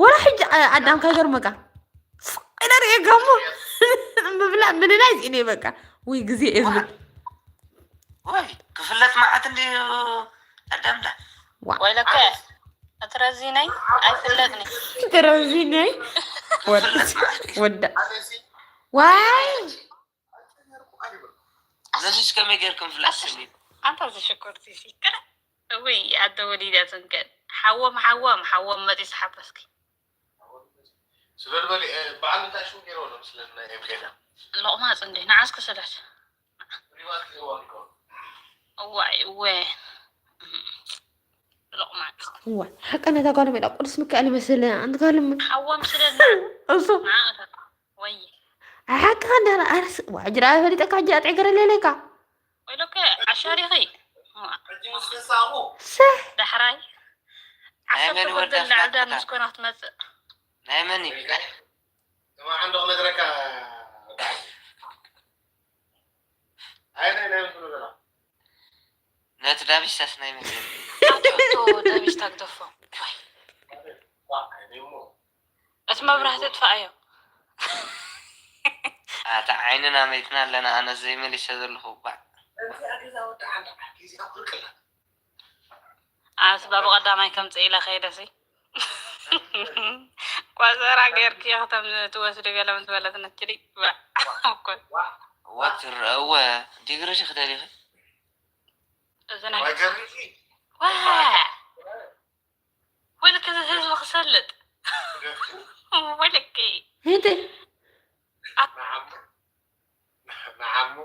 ወላ ሕጂ ኣ-፣ ኣዳም ከይገርመካ። ስቕ ኢለ ርእየካ እሞ። ምብላ-፣ ምንናይ እዚእኒ በቃ። ውይ ግዜ እየ ዝብል። ወይ፣ ክፍለጥ መዓት እንድዩ ኣዳምዳ። ዋ። ወይለከ፣ እቲ ረዚነይ ኣይፍለጥኒ። እቲ ረዚነይ ወድ-፣ ክፍለጥ መዓት እዩ። ወዳ-፣ ዋይ። ነዚስ ከመይ ጌርኩም ፍለጥ ስኒ? ኣንታ እዚ ሽኮርቲ ሲ፣ ከ-፣ እውይ፣ ኣደ ወሊዳ ትንከን። ሓዎም፣ ሓዎም፣ ሓዎም መጺ ዝሓፈስኪ። ስለ ዝበለ፣ እ፣ በዓል እንታይ ሽሙ ገይርዎ ኣሎ? ስለ ናይ ኤፍሬም። ሎቕማጽ እንዴ፣ ንዓስ ክስለስ። ሪዋት ገይርዎ ኣሎ። እዋይ፣ እወ። ሎቕማጽ። እዋ፣ ሓቀ ነታ ጓል ሜዳ ቅዱስ ሚካኤል ይመስል፣ ኣንቲ ጓል ም-፣ ሓዎም ስለና። እሱ። ንዓ እታ፣ ወይ። ሓቀ እንደ ኣረስ፣ ዋ፣ ጅራ ፈሊጠካ፣ ጅራ ጠገረ ሌሌካ። ወይለከ፣ ዓሻ ዲኺ? እዋ። ሕጂ ምስ ተንሳእኹ። ሰህ። ዳሕራይ። ናይ ዓሰርተ መን ይወዳ ቁጽሪ ፍላት ላዕሊ ዳር ቦታ? ምስ ኮና ክትመጽእ። ናይ መን እዩ? ስማዕ እንዶ ክነግረካ። ኣይ፣ ናይ፣ ናይ መን ትብሎ ዘለኻ? ነቲ ዳቢሳስ ናይ መን እዩ? ኣቲ ሕቶ ዳቢስ ታግደፎ። ዋይ። ዋ፣ እኔ እሞ። እቲ መብራህቲ እጥፋኣዮ። ኣታ ዓይንና መይትና ኣለና፣ ኣነ ዘይመሊሰ ዘለኹ ባዕ። እዚኣ ገዛ ወዲ ዓንዳ፣ ግዜ ኣቁርቅላ። ኣስባ ብቐዳማይ ከምጽእ ኢለ ከይደሲ። ቆጸራ ጌርኪ ከተም ትወስዲ ገለ ምስ በለት ነችዲ። እኮ። እወ ትረአ፣ እወ ዲግሪ ዲኺ ደሊኺ? እዚ ናይ ወገርኪ? ዋ! ወልክ እዚ ህዝቢ ክሰልጥ። ወልክ። እንተ ኣት-፣ ንዓሙ።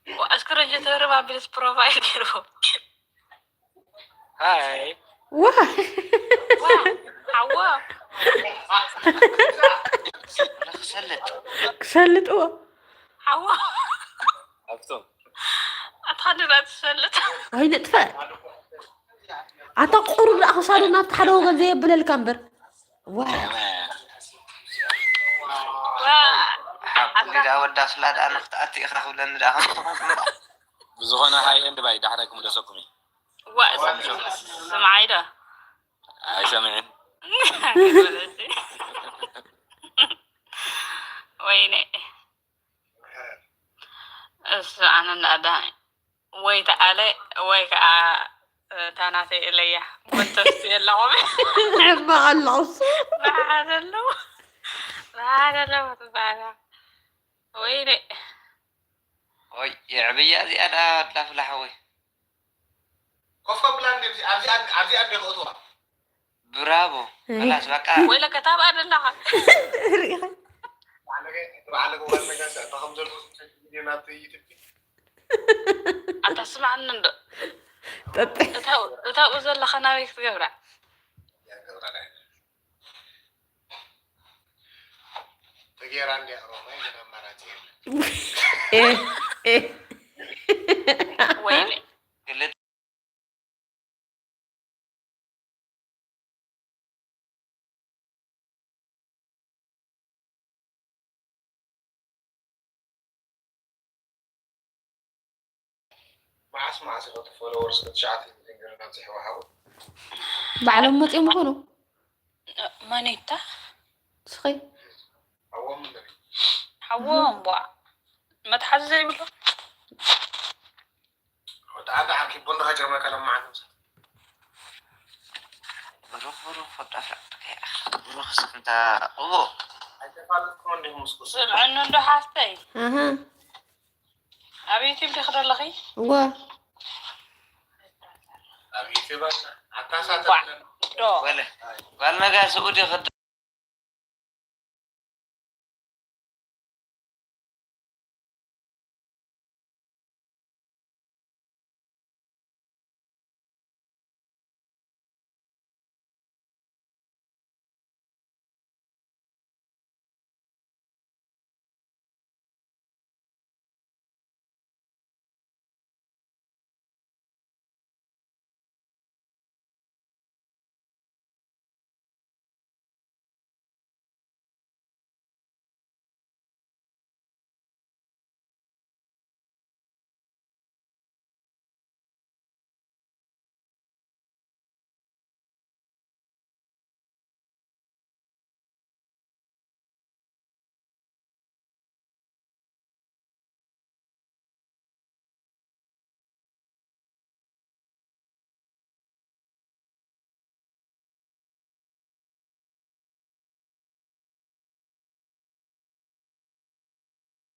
ወ-፣ እስክሪን ጀተርም ኣቢልስ ፕሮፋይል ገይሩ። ሃይ። ዋ። ዋ፣ ሓዋ። ንኽሰልጥ። ክሰልጥዎ። ሓዋ። ኣብቶም። ኣታ ድራ ትሰልጥ። ኣይንጥፈ። ኣታ ቁሩብ ደኣ ክሳዱ ናብቲ ሓደ ወገን ዘየብለልካ እምበር። ዋ። ዋ። ሓንቲ ደኣ ወዳ ስላ ደኣ ንኽትኣቱ ኢኻ ክብለኒ ደኣ ከም ዝኾነ። ብዝኾነ ሃይ ኤንድ ባይ ዳሕራይ ክምለሰኩም እዩ። ዋ፣ ስምዓይ ዶ? ኣይሰምዕን። ወይኔ። እሱ ኣነ እንዳዳ ወይ ተኣለ ወይ ከዓ፣ እ፣ ታናተይ እለያ። ኮንተስት የለኹም። ሕማቕ ኣሎ እሱ። ብሓደ ኣለዉ። ኣረ ለውጥ ባላ። ወይኔ። ወይ የዕብያ እዚኣ ዳ ኣላ ፍላሕ ወይ ኮፍ ኣብላ እንዴ ኣብዚ ኣብዚኣ ኣብዚኣ እንዴ ክእትዋ ብራቮ። ከላስ በቃ ወይለከ ታብኣ ደላኻ። ሪኢኻ ባዕለገ ባዕለገ ዋልነጋ ሰእታ ከም ዘሎ ሚልዮናት ይትኪ ኣታ ስማዕኒ እንዶ ጠጥ እታው እታው ዘለኻ ናበይ ክትገብራ? ተጌራ እንዲያ ሮማይ ግን ኣማራጭ የለን። ኤ ኤ ወይኔ ክልተ መዓስ መዓስ ኢኻ እቲ ፎሎወርስ ትሽዓተ ሚልዮን ገረና ኣብዚሕዋ ሓው ባዕሎም መፂኦም ይኾኑ መኒታ ስኺ ሓዎም ንበሪ ሓዎም ቧ መትሓዚ ዘይብሉ ወዲ ዓዲ ዓርኪ ቦንድኻ ጀርመካ ለማዓት ምሳ ብሩኽ ብሩኽ ወዳፍራ ብሩኽ ስክንታ እዎ ኣይተፋለጥኩም እንዲኹም ምስኩስ ስምዕኒ እንዶ ሓፍተይ ኣሃ ኣብ ዩቲብ ዲኺ ዘለኺ እወ ኣብ ዩቲብ ኣታሳተ ቧ ዶ ወለ ጓል ነጋሲ ኡዲ ክድ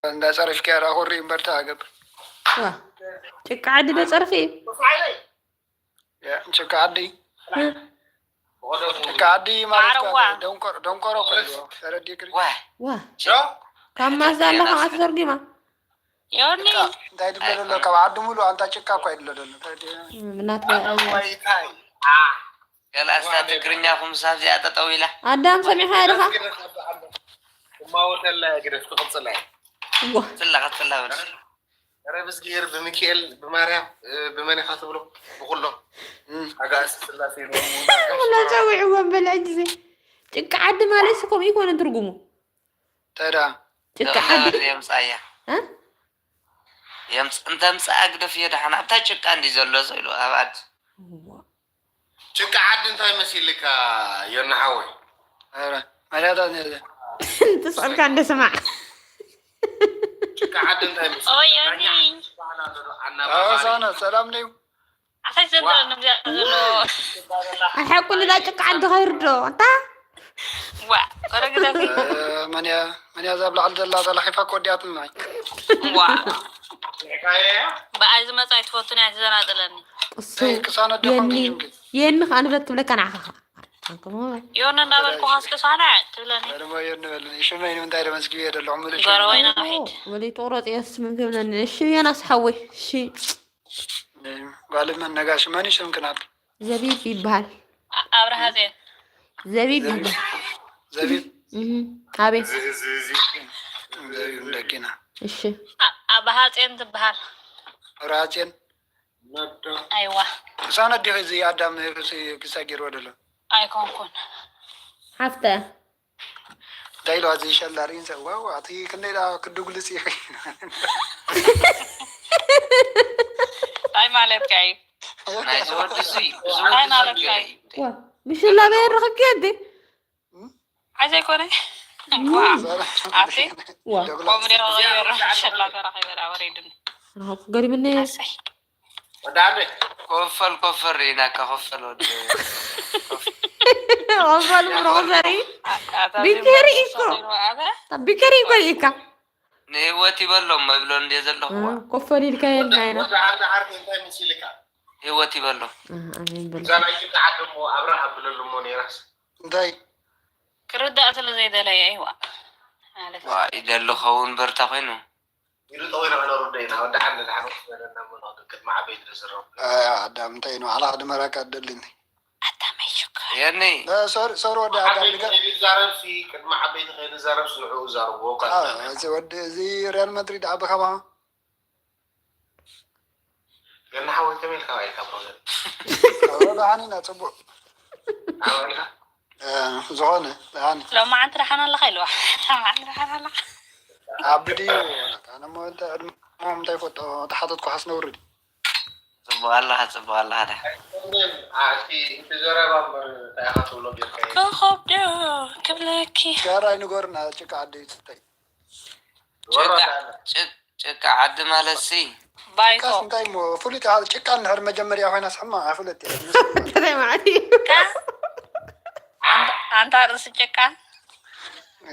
እንዳ ጸሪፍካያ ደኣ ኩሪ እምበር ተኣገብ ዋ ጭቃ ዓዲ ዶ ጸርፊ እዩ ያ ጭቃ ዓዲ ጭቃ ዓዲ ማለት ዓረዋ። ደንቆሮ ደንቆሮ እኮ እዩ ተረዲእክሪ ዋ ዋ ካብ ማዝዳ ኣለኻ ኣትዘርጊማ ዮኒ እንታይ ድብሎ ዘሎ ካብ ዓዲ ሙሉ ኣንታ ጭቃ እኮ ይድሎ ዘሎ ተረዲእና ምናት ገላስታ ትግርኛ ኩምሳ ኣብዚኣ ጠጠው ኢላ ኣዳም ሰሚዕኻ ዲኻ እማወተላ ግደፍ ትቕፅላ ትላ ቀፅላ በል ረ ብዝጊሄር ብሚካኤል ብማርያም ብመን ኢኻ ትብሎ ብኩሎም ኣጋእዝተ ስላሴ ላ ጸዊዕዎም በል ሕጂ ጭቃ ዓዲ ማለት ሲ ከምኡ ይኮነ ትርጉሙ ተዳ ጭቃ ዓዲ የምፃያ እ? የምፅ እንተ ምፅኣ ግደፍ እየ ደሓን ኣብታ ጭቃ እንዲ ዘሎ ሰው ኢሉ ኣብ ዓዲ ጭቃ ዓዲ እንታይ መሲልካ ዮና ሓወይ ኧረ መርያታት ነዘ ትስዕልካ እንደ ስማዕ ጭቃ ዓዲ እንታይ መሲል ኦይ ዮኒ ሳና ሰላም ነዩ ኣታይ ዘንድረኒ እዚኣ ዘሎ ኣሓቁ ንዳ ጭቃ ዓዲ ከይርዶ እንታ ዋ ወረግዳፊ መንያ መንያ ዛብ ላዕሊ ዘላ ተላሒፋ ከወዲኣት ማይ ዋ ብኣይ ዝመፃ ኣይትፈቱን እያ ትዘናጥለኒ ቅሱ ክሳነ ደኾን የኒ ክጅምኪ የኒ ከዓ ንብረት ክብለካ ንዓኻ ዮኒ እናበልኩ ካስቅሳና ትብለኒ ደሞ የንበልኒ ሽመይ ንምንታይ ደመስግቢ የደለኹ ምልሽ ገረወይና ሒድ ወለይ ትቑረፅ እየ ስምን ክብለኒ እሺ የናስ ሓወይ እሺ ጓልመን ነጋሽ መን እዩ ስምክናት ዘቢብ ይበሃል ኣብርሃ ዜን ዘቢብ ይበሃል ዘቢብ እህ፣ ኣቤት ዘቢብ ደቂና እሺ ኣባሃ ጼን ትበሃል ራጼን ኣይዋ ክሳነ ዲኺ እዚ ኣዳም ክሳጊርዎ ደሎ ኣይኮንኩን ሓፍተ እንታይ ኢሉ ኣዚ ሸላሪ ዋው ኣቲ ክንደይ ዳ ክድጉልጽ ኢኺ እንታይ ማለትካ እዩ ናይዚ ወዲ እዙይ እንታይ ማለትካ እዩ ዋ ምሽላ በየር ረኸብኪ ኣዴ ዓይ ዘይኮነ ኣቲ ዋ ቆምሪ ከይበረ ሸላ ተራኺበ ወሬድን ገሪምኒ ኣሰይ ወዳቤ ኮፈል ኮፈር ኢናካ ኮፈል ወዲ ኣባል ምሮቕ ዘርኢ። ቢከሪ እኮ። ቢከሪ እኮ ኢካ። ንህይወት ይበሎም መብሎ እንደ ዘለኹዋ። ኮፈል ኢልካ የልና ኢና። ወደ ዓዲ ዓርኪ እንታይ መሲልካ? ህይወት ይበሎም። ኣሜን በል። እዛ ናይ ጭቃ ዓዲ እሞ ኣብርሃ ብለሉ እሞ ነይራስ። እንታይ? ክርዳእ ስለ ዘይደለየ ይዋ። ማለት ዋ፣ ይደሊ ኸውን በርታ ኮይኑ። ኢሉ ጠዊና ክነርዶ ኢና። ወዲ ዓዲ ድሓን ወስደና እሞ ንቕድም ቅድሚ ዓበይቲ ዝረብ። ኣያ ኣዳም እንታይ ነው? ዓላ ክድመራካ ደሊኒ። ኣታ መይ ሽኮር። የኒ። እ፣ ሶሪ፣ ሶሪ ወዲ ኣዳም ዓበይቲ ድጋ-፣ ከይዛረብ ሲ፣ ቅድሚ ዓበይቲ ከይዛረብ ሲ ንዕኡ ዛረብዎ እኳ አ፣ ይዛረብ። እዚ ወዲ፣ እዚ ሪያል ማድሪድ ዓቢ ካባኻ? ገና ሓወይ ከመይ ኢልካ ባይ ካብ ሮዘን? ኦ፣ ደሓን ኢና፣ ጽቡቕ። ሓወይ ኢልካ? እ፣ ዝኾነ፣ ደሓን። ሎማዓንቲ ደሓን ኣለኻ ኢልዋ። ሎማዓንቲ ደሓን ኣለኻ። ዓቢ ድዩ? ኣነ እሞ እንተ ዕድመኦም እንታይ ይፈልጦ፣ ተሓተትኩ ሓስ ነውሪ ድዩ? ጽቡቕ ኣለኻ፣ ጽቡቕ ኣለኻ ዳ። ኣይኮነን፣ ኣቲ እቲ ዘረባ እምበር እንታይ ኢኻ ትብሎ ጌርካዮ? ኮኾብ ዶ ክብለኪ? ሸራይ ንገሩና፣ ጭቃ ዓዲ ይስተይ። ጭቃ፣ ወራዳ ኣለ። ጭ-፣ ጭቃ ዓዲ ማለት ሲ? ባይቶ። ጭቃስ እንታይ እሞ፣ ፍሉጥ ኢኻ፣ ጭቃ እንድሕር መጀመርያ ኮይናስ ሕማቕ እያ፣ ፍሉጥ እያ። እንታይ ማለት እዩ? ካ-፣ ኣንታ፣ ኣንታ ርእሲ ጭቃ?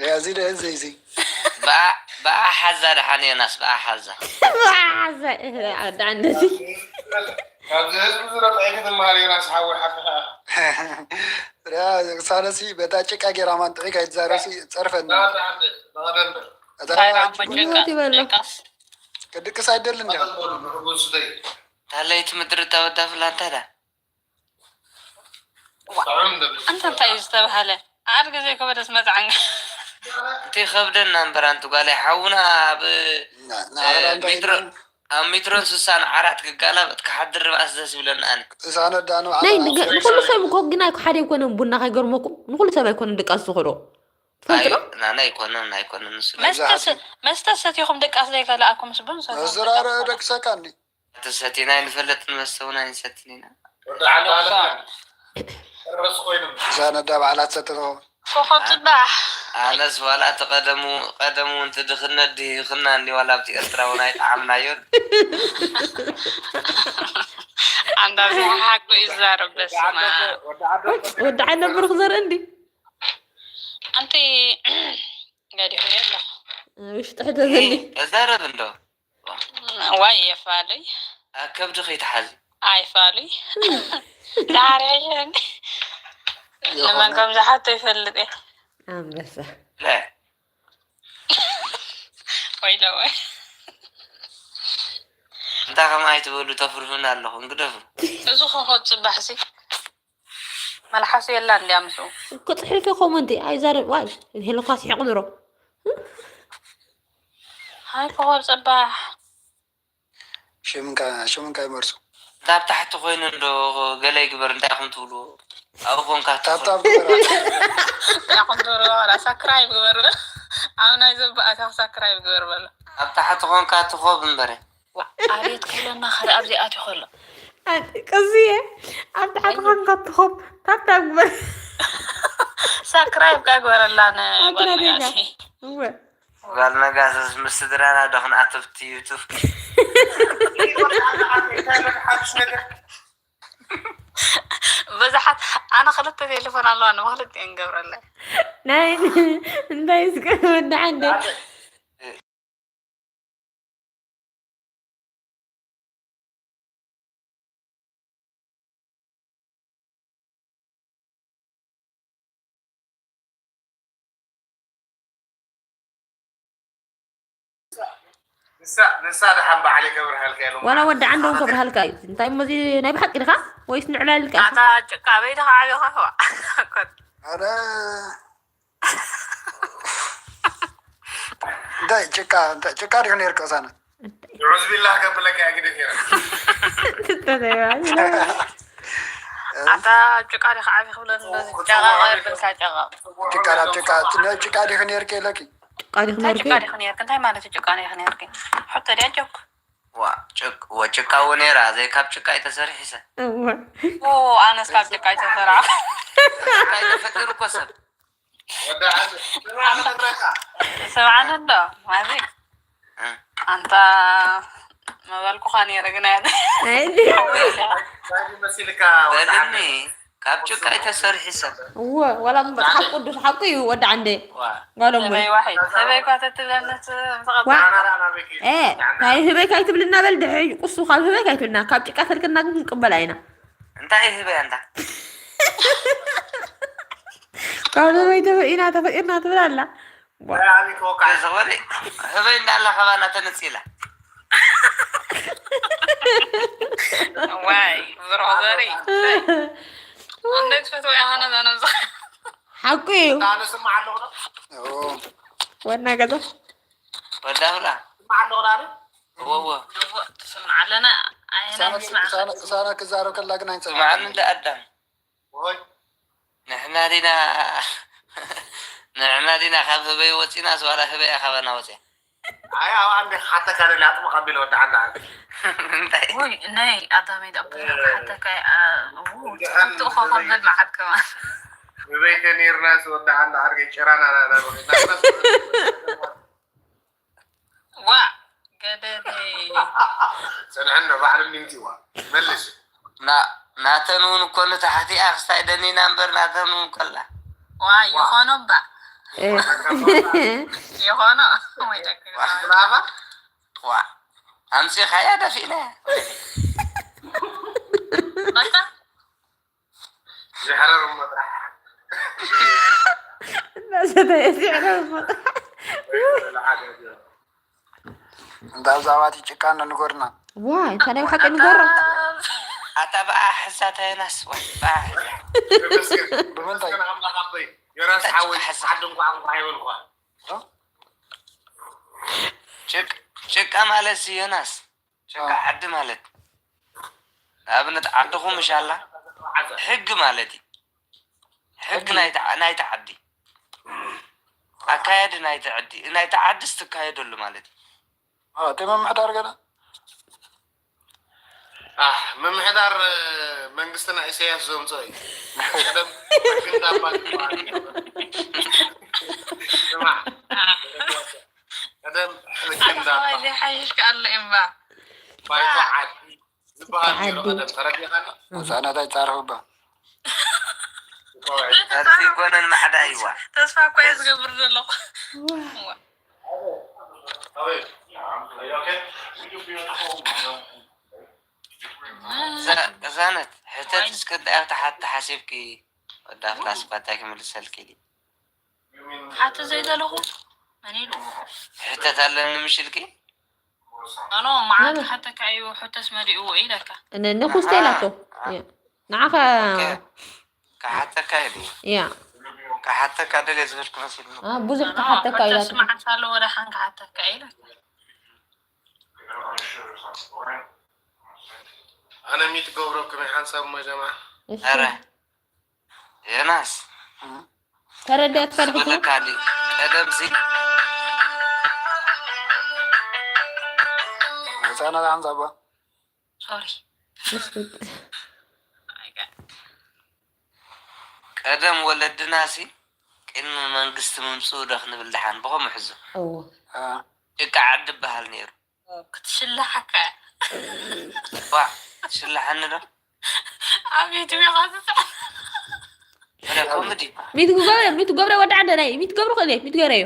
ያ፣ እዚ ደ-፣ እዚ፣ እዚ። ብኣ-፣ ብኣሓዛ ደሓን ዮናስ፣ ብኣሓዛ። ብኣሓዛ፣ እህ፣ ደሓን ነዚ። ካብዚ ህዝቢ ዝረቕ ኣይክትመሃር ዮናስ ሓወይ፣ ሓቅኻ። ያ፣ ሳነሲ በታ ጭቃ ጌራ ማንጥዒ ካይትዛረሲ ጸርፈኒ። ናወደ ዓደ፣ ናወደ እምበር። እታ እንታይ ደኣ ጭቃ እሞ ጭቃ? ህይወት ይበሎ። ጭቃስ? ክድቅስ ኣይደልን ድያ? ናወደ እምበሩ፣ ንሕጉስ ደይ። ታለይቲ ምድሪ እታ ወዳ ፍላንታ ዳ? ዋ፣ ጥዑም ደብል። ኣንተ እንታይ እዩ ዝተባህለ? ኣድጊ ዘይከበደስ መጽዓኛ። እቲ ከብደና እምበር ኣንቲ ጓለይ፣ ሓውና ኣብ፣ ና-፣ እ፣ ናህራ እንታይ ሜትሮ፣ ኢልና? ኣብ ሜትሮን ስሳን ዓራት ክጋላበጥ ክሓድር ርባእስ ደስ ይብለኒ ኣነ። እሳነ ዳኑ ናይ ዓራት ንገ-፣ ንኹሉ ሰብ እኮ ግን ኣይኮ ሓደ ኣይኮነን ቡና ከይገርመኩም። ንኹሉ ሰብ ኣይኮነን ድቃስ ዝኽእሎ። ትፈልጡ ኣይ፣ ዶ? ናና ኣይኮነን፣ ኣይኮነን ንሱ። መስተ መብዛሕትኡ ስ-፣ መስተ ሰቲኹም ድቃስ ዘይከለኣኩምስ ቡን ሰቲኹም መዘራረቢ ድቃስ ደቂ ሰካ እንዲ። እቲ ሰቲና ኣይንፈልጥን፣ መስተ እውን ኣይንሰትን ኢና። ወዲ ዓዲ ዓለም ጨረስ ኮይኑ። እዛ ነዳ ባዕላ ትሰቲ ትኸውን። ኮኾብ ጽባሕ። ኣነስ ዋላ እቲ ቀደሙ፣ ቀደሙ እንት ድኽነት ድሂኽና እንዲ ዋላ ኣብቲ ኤርትራ እውን ኣይጠዓምናዮን። ኣንዳ እዚ ሓቁ እዩ ዝዛረብ፣ በስመ ኣብ። ወዲ ዓዲ ወዲ ዓዲ ብሩኽ ዘርኢ እንዲ። ኣንቲ ገዲፉ የለ። ውሽጢ ሕቶ ዘኒ። ተዛረብ እንዶ። ዋይ የፋሉይ። ኣብ ከብዲ ከይትሓዚ። ኣይፋሉይ። ዳሕሪ ሕጂ እንዲ። የኾነ። ንመን ከም ዝሓቶ ይፈልጥ እየ። ኣንበሳ። ለ። ወይለ ወይ። እንታይ ከምኣ ኣይትበሉ፣ ተፍርሑና ኣለኹም፣ ግደፉ። እዚ ኮኾብ ጽባሕሲ። መልሓሱ የላ እንድያ ምስኡ። እኮ ጽሒፈ ኮመንቲ ኣይዛረብ ዋይ። ሄለኳ ስሒቑ ንሮ። ሃይ ኮኾብ ጽባሕ። ሽምካ፣ ሽምካ ይመርጹ። ካብ ታሕቲ ኮይኑ እንዶ ገለ ይግበር እንታይ ኢኹም ትብሉ? ኣብኡ ኮንካ ታብታብ ትኾኑ። ግበራ። እንታይ ኢኹም ትብሉ? ዋላ ሳክራይብ ግበር። ኣብ ናይ ዘባኣታ ሳክራይብ ግበር በሎ። ኣብ ታሕቲ ኮንካ ትኾብ እምበረ። ዋ፣ ኣቤት ክብለና ኸደ ኣብዚ ኣትዩ ከሎ። ኣይ፣ ቅዝየ፣ ኣብ ታሕቲ ኣየ። ኾንካ ትኾብ፣ ታብታብ ግበር። ሳክራይብ ካ ግበረላን ኣትናደና። ጓል ነጋሲ። እወ። ጓል ነጋስስ ምስ ስድራና ዶ ክንኣትው ኣብቲ ዩቱብ? እንታይ ሓድሽ ነገር? ብዙሓት፣ ኣነ ክልተ ቴሌፎን ኣለዋ፣ ንክልቲኤን ገብረለይ። ናይ፣ እንታይ እስከ ወዲ ዓደ? ንሳ፣ ንሳ ደሓን በዓል ከብርሃልካ ኢሎም ዋላ ወዲ ዓንዶም ከብርሃልካ እዩ። እንታይ እሞ እዚ ናይ ብሓቂ ድኻ ወይስ ንዕላል ኢልካ ኢኻ? ኣታ ጭቃ በይድኻ ዓቢኻ? ኣረ እንታይ ጭቃ፣ እንታይ ጭቃ ዲኹ ነይርካ ሳነ? ዑዝ ቢላህ ከብለካ እያ ግደፍ እያ። ትተተይዋ። ኣታ ጭቃ ዲኻ ዓቢ ክብለኒ ጨቓቕ የብልካ ጨቓቕ። ጭቃ ናብ ጭቃ፣ ናይ ጭቃ ዲኺ ነይርኪ ኢለኪ? ጭቃ ዲኺ እንታይ ነይርኪ? ጭቃ ዲኺ ነይርኪ? እንታይ ማለት እዩ ጭቃ ዲኺ ነይርኪ? ሕቶ ድያ ጆክ? ዋ፣ ጭቅ-፣ ወ-፣ ጭቃ እውን ነይራ፣ ዘይካብ ጭቃ ኣይተሰርሒሰ። እወ። ኦ፣ ኣነስ ካብ ጭቃ ኣይተሰርሓ። ጭቃ ኣይተፈጥር እኮ ሰብ። ወዲ ዓዲ፣ ስምዓኒ ክነግረካ። ስምዓኒ እንዶ፣ ማዚ። እ። ኣንታ መበልኩኻ ነይረ ግን ኣያ-፣ ኣይ፣ እንዲ። እንታይ መሲልካ ወዲ ዓዲ? በልኒ። ካብ ጭቃ እዩ ተሰሪሑ ሰብ። እወ፣ ዋላ እምበር ሓቁ ቅዱስ ሓቁ እዩ። ወዲ ዓንደ ዋ። ጓሎም ወይ ህበይ ዋሒድ ህበይ እኳ ተትብለነት ዋ። እ፣ ናይ ህበይ ካይትብልና በል ድሕሪ ቁሱ ካብ ህበይ ካይትብልና ካብ ጭቃ ተልክና ግን ክንቅበላ ኢና። እንታይ እዩ ህበይ ኣንታ? ካብ ህበይ ተፈኢና ተፈጢርና ትብል ኣላ። ዝበለ ህበይ እንዳላ ከባና ተነፂላ። ዋይ ብሩኽ ዘርኢ እንዴት ፈትዋ ያኸነ ዘነብዛ ሓቁ እዩ። ኣነ ስማዕ ኣለኹ ዶ? ወና ገዛ ወዳብላ ስማዕ ኣለኹ ዶ? ወወ ትስምዓ ኣለና ኣይና ንስማዕ ሳነ ክዛረብ ከላ ግን ኣይንፀ ስማዕኒ እንደ ኣዳም ወይ ንሕና ዲና ንሕና ዲና ካብ ህበይ ወፂናስ ዋላ ህበያ ካባና ወፅያ ኣይ ኣብ ኣንዴ ክሓተካ ደሊ ኣጥምቕ ኣቢለ ወዲ ዓንዳ ዓርኪ እንታይ ወይ ናይ ኣዳመይ ደኣ ሓተካ ትእኾ ከብል መዓት ከማን ህበይ ተኔርናስ ወዲ ዓንዳ ዓርኪ ጭራና ዋ ገደለይ ፅንሕና ባዕሉ ሚንቲዋ መልስ ና ናተን እውን እኮ ንታሕቲኣ ክስታይ ደኒና እምበር ናተን እውን ከላ ዋ ይኾኖ እባ ይኾኖ ወይ ደቂ ብራማ ዋ ኣምፂኻያ ደፊእናያ በቃ ዝሕረር እሞ ጥራሕ እናሰተየ ሲዕረ ዝመጣ እንዳ ብዛዕባ እቲ ጭቃ እንዶ ንገሩና ዋ እንታይ ናይ ብሓቂ ንገሮ ኣታ ብኣ ሕዛ ተየናስ ዋ ብኣ ሕዛ ብምንታይ ኣምላኽ ኣቦይ ዮናስ ሓወይ ዓዲ እንኳዕ እንኳዕ ይበልኳ ጭቅ- ጭቃ ማለት ሲ ዮናስ ጭቃ ዓዲ ማለት ንኣብነት ዓድኹም ምሽ ኣላ ሕጊ ማለት እዩ ሕጊ ናይቲ ዓ- ናይቲ ዓዲ ኣካየዲ ናይቲ ዓዲ ናይቲ ዓዲ ስትካየደሉ ማለት እዩ እቲ ምምሕዳር ገለ ኣሕ፣ ምምሕዳር መንግስትና ኢሳያስ ዘምፅኦ እዩ። ቀደም ሕጊ እንዳባ ዝበሃል እዩ። ስማዕ፣ ቀደም ሕጊ እንዳባ ዘይሓይሽ ኣሎ እምባ ባይቶ ዓዲ ዝበሃል ነይሩ። ቀደም ተረዲኻኒ? ህፃናት ኣይፃረፉባ ሕርፊ ይኮነን ማዕዳ ይዋ ተስፋ እኮ እየ ዝገብር ዘለኹ ቅሳነት ሕተት እስከ እንታይ ኣብቲ ሓቲ ሓሲብኪ ወዳፍላ ስኳታይ ክምልሰልኪ ዲ ሓቲ ዘይደለኹ መን ኢሉ ሕተት ኣለኒ ምሽልኪ ኖ መዓልቲ ሓተካ እዩ ሕተስ መሊእዎ ኢለካ ንኩስተ ኢላቶ ንዓኸ ክሓተካ ኢሉ ያ ክሓተካ ደልየ ዝብል ክመስል ብዙሕ ክሓተካ ኢላቶ መዓልቲ ኣለዎ ደሓን ክሓተካ ኢለካ ኣነ ሚት ገብረኩም ሓንሳብ ሞ ጀማ ኧረ ዮናስ ተረዳት ፈርሕቱ ዝበለካ ዲ ቀደም ሲ ህፃናት ሓንሳባ ሶሪ ቀደም ወለድና ሲ ቅድሚ መንግስቲ ምምፅኡ ዶ ክንብል ደሓን ብኸምኡ ሕዞ እዎ ጭቃ ዓዲ ይበሃል ነይሩ ክትሽልሓካ ዋ ትሽልሓኒ ዶ ኣብ ዩቱብ ኢኻ ትፅዕን ረ ኮምዲ ሚት ገብረ ሚት ገብረ ወዲ ዓደ ናይ ሚት ገብረ ክእለ ሚት ገረዮ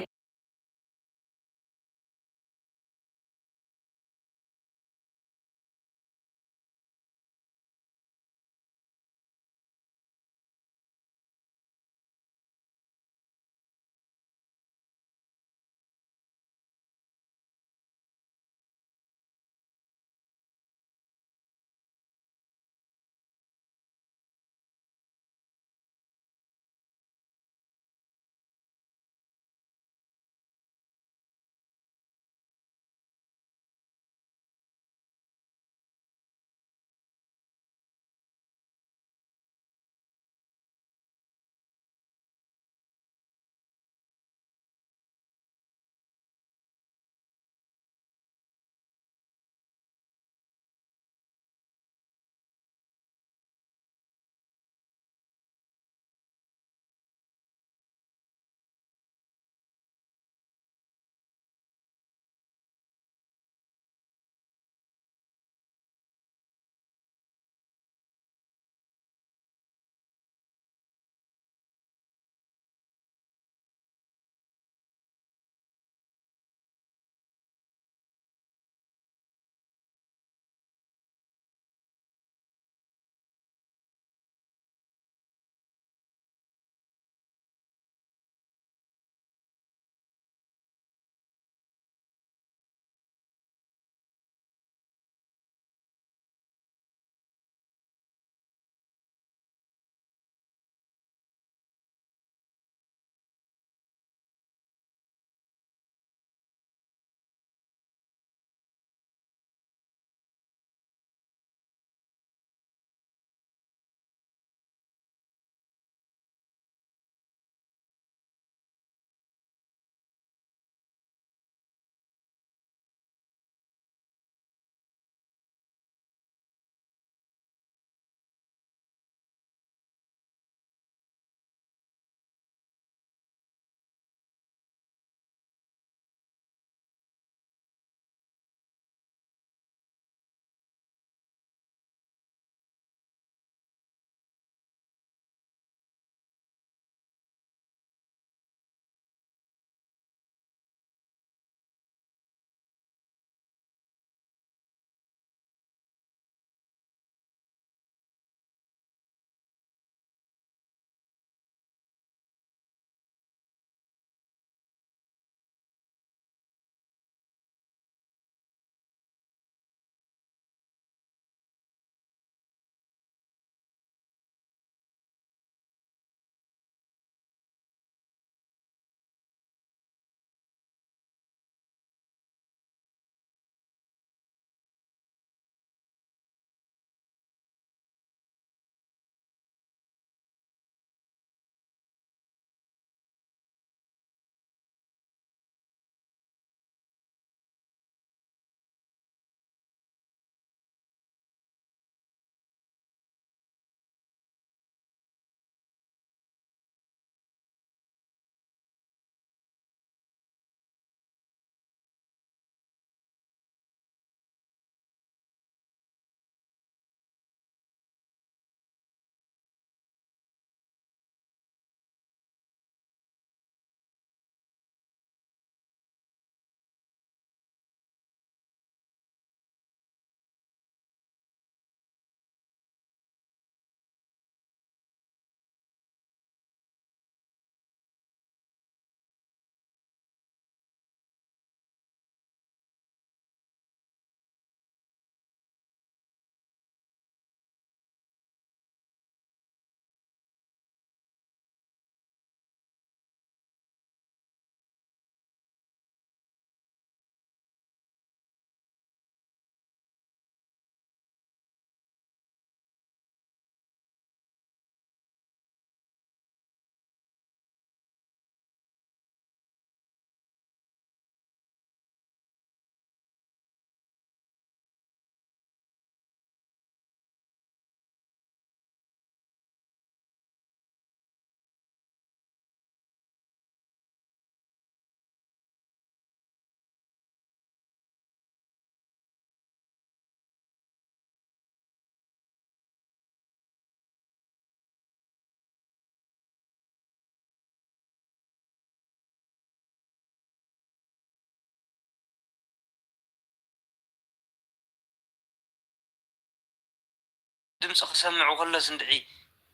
ድምፂ ክሰምዑ ከሎስ እንድዒ፣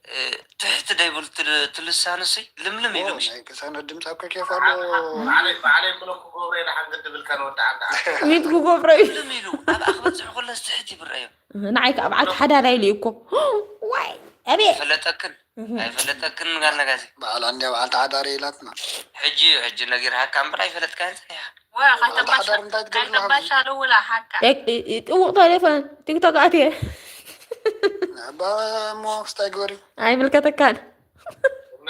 እ፣ ትሕት ደይብሉ ትል-፣ ትልሳኑሲ ልምልም ኢሉ ምሽ። ናይ ቅሳነት ድምፂ እኮ ኬፍ ኣሎ። ባዕለይ ባዕለይ ብሎ ክገብሮ ኢለ ሓንገድ ድብል ከን ወዲ ዓንዳ ዓዲ። ሚት ክገብሮ እዩ። ልምልም ኢሉ ኣብ ኣኽበፅሑ ከሎስ ትሕት ይብረዮ። ንዓይ ከዓ በዓል ሓዳር ኢሉ እዩ እኮ። ዋይ፣ ኣቤት። ፈለጠክን ኣይፈለጠክን ጋል ነጋሲ። በዓል ኣንድያ በዓልቲ ሓዳር ኢላትና። ሕጂ እዩ፣ ሕጂ ነጊርሃካ እምበር ኣይፈለጥካን ጸኒሓ። ወያ በዓልቲ ሓዳር እንታይ ትገብርና? ካይተባሻለውላ ሓካ እ-፣ እ-፣ እ-፣ ጥውቕ ተሌፎን ቲክቶክ ኣትየ። እባ እሞ ክስታይ ግበሪ። ኣይምልከተካን።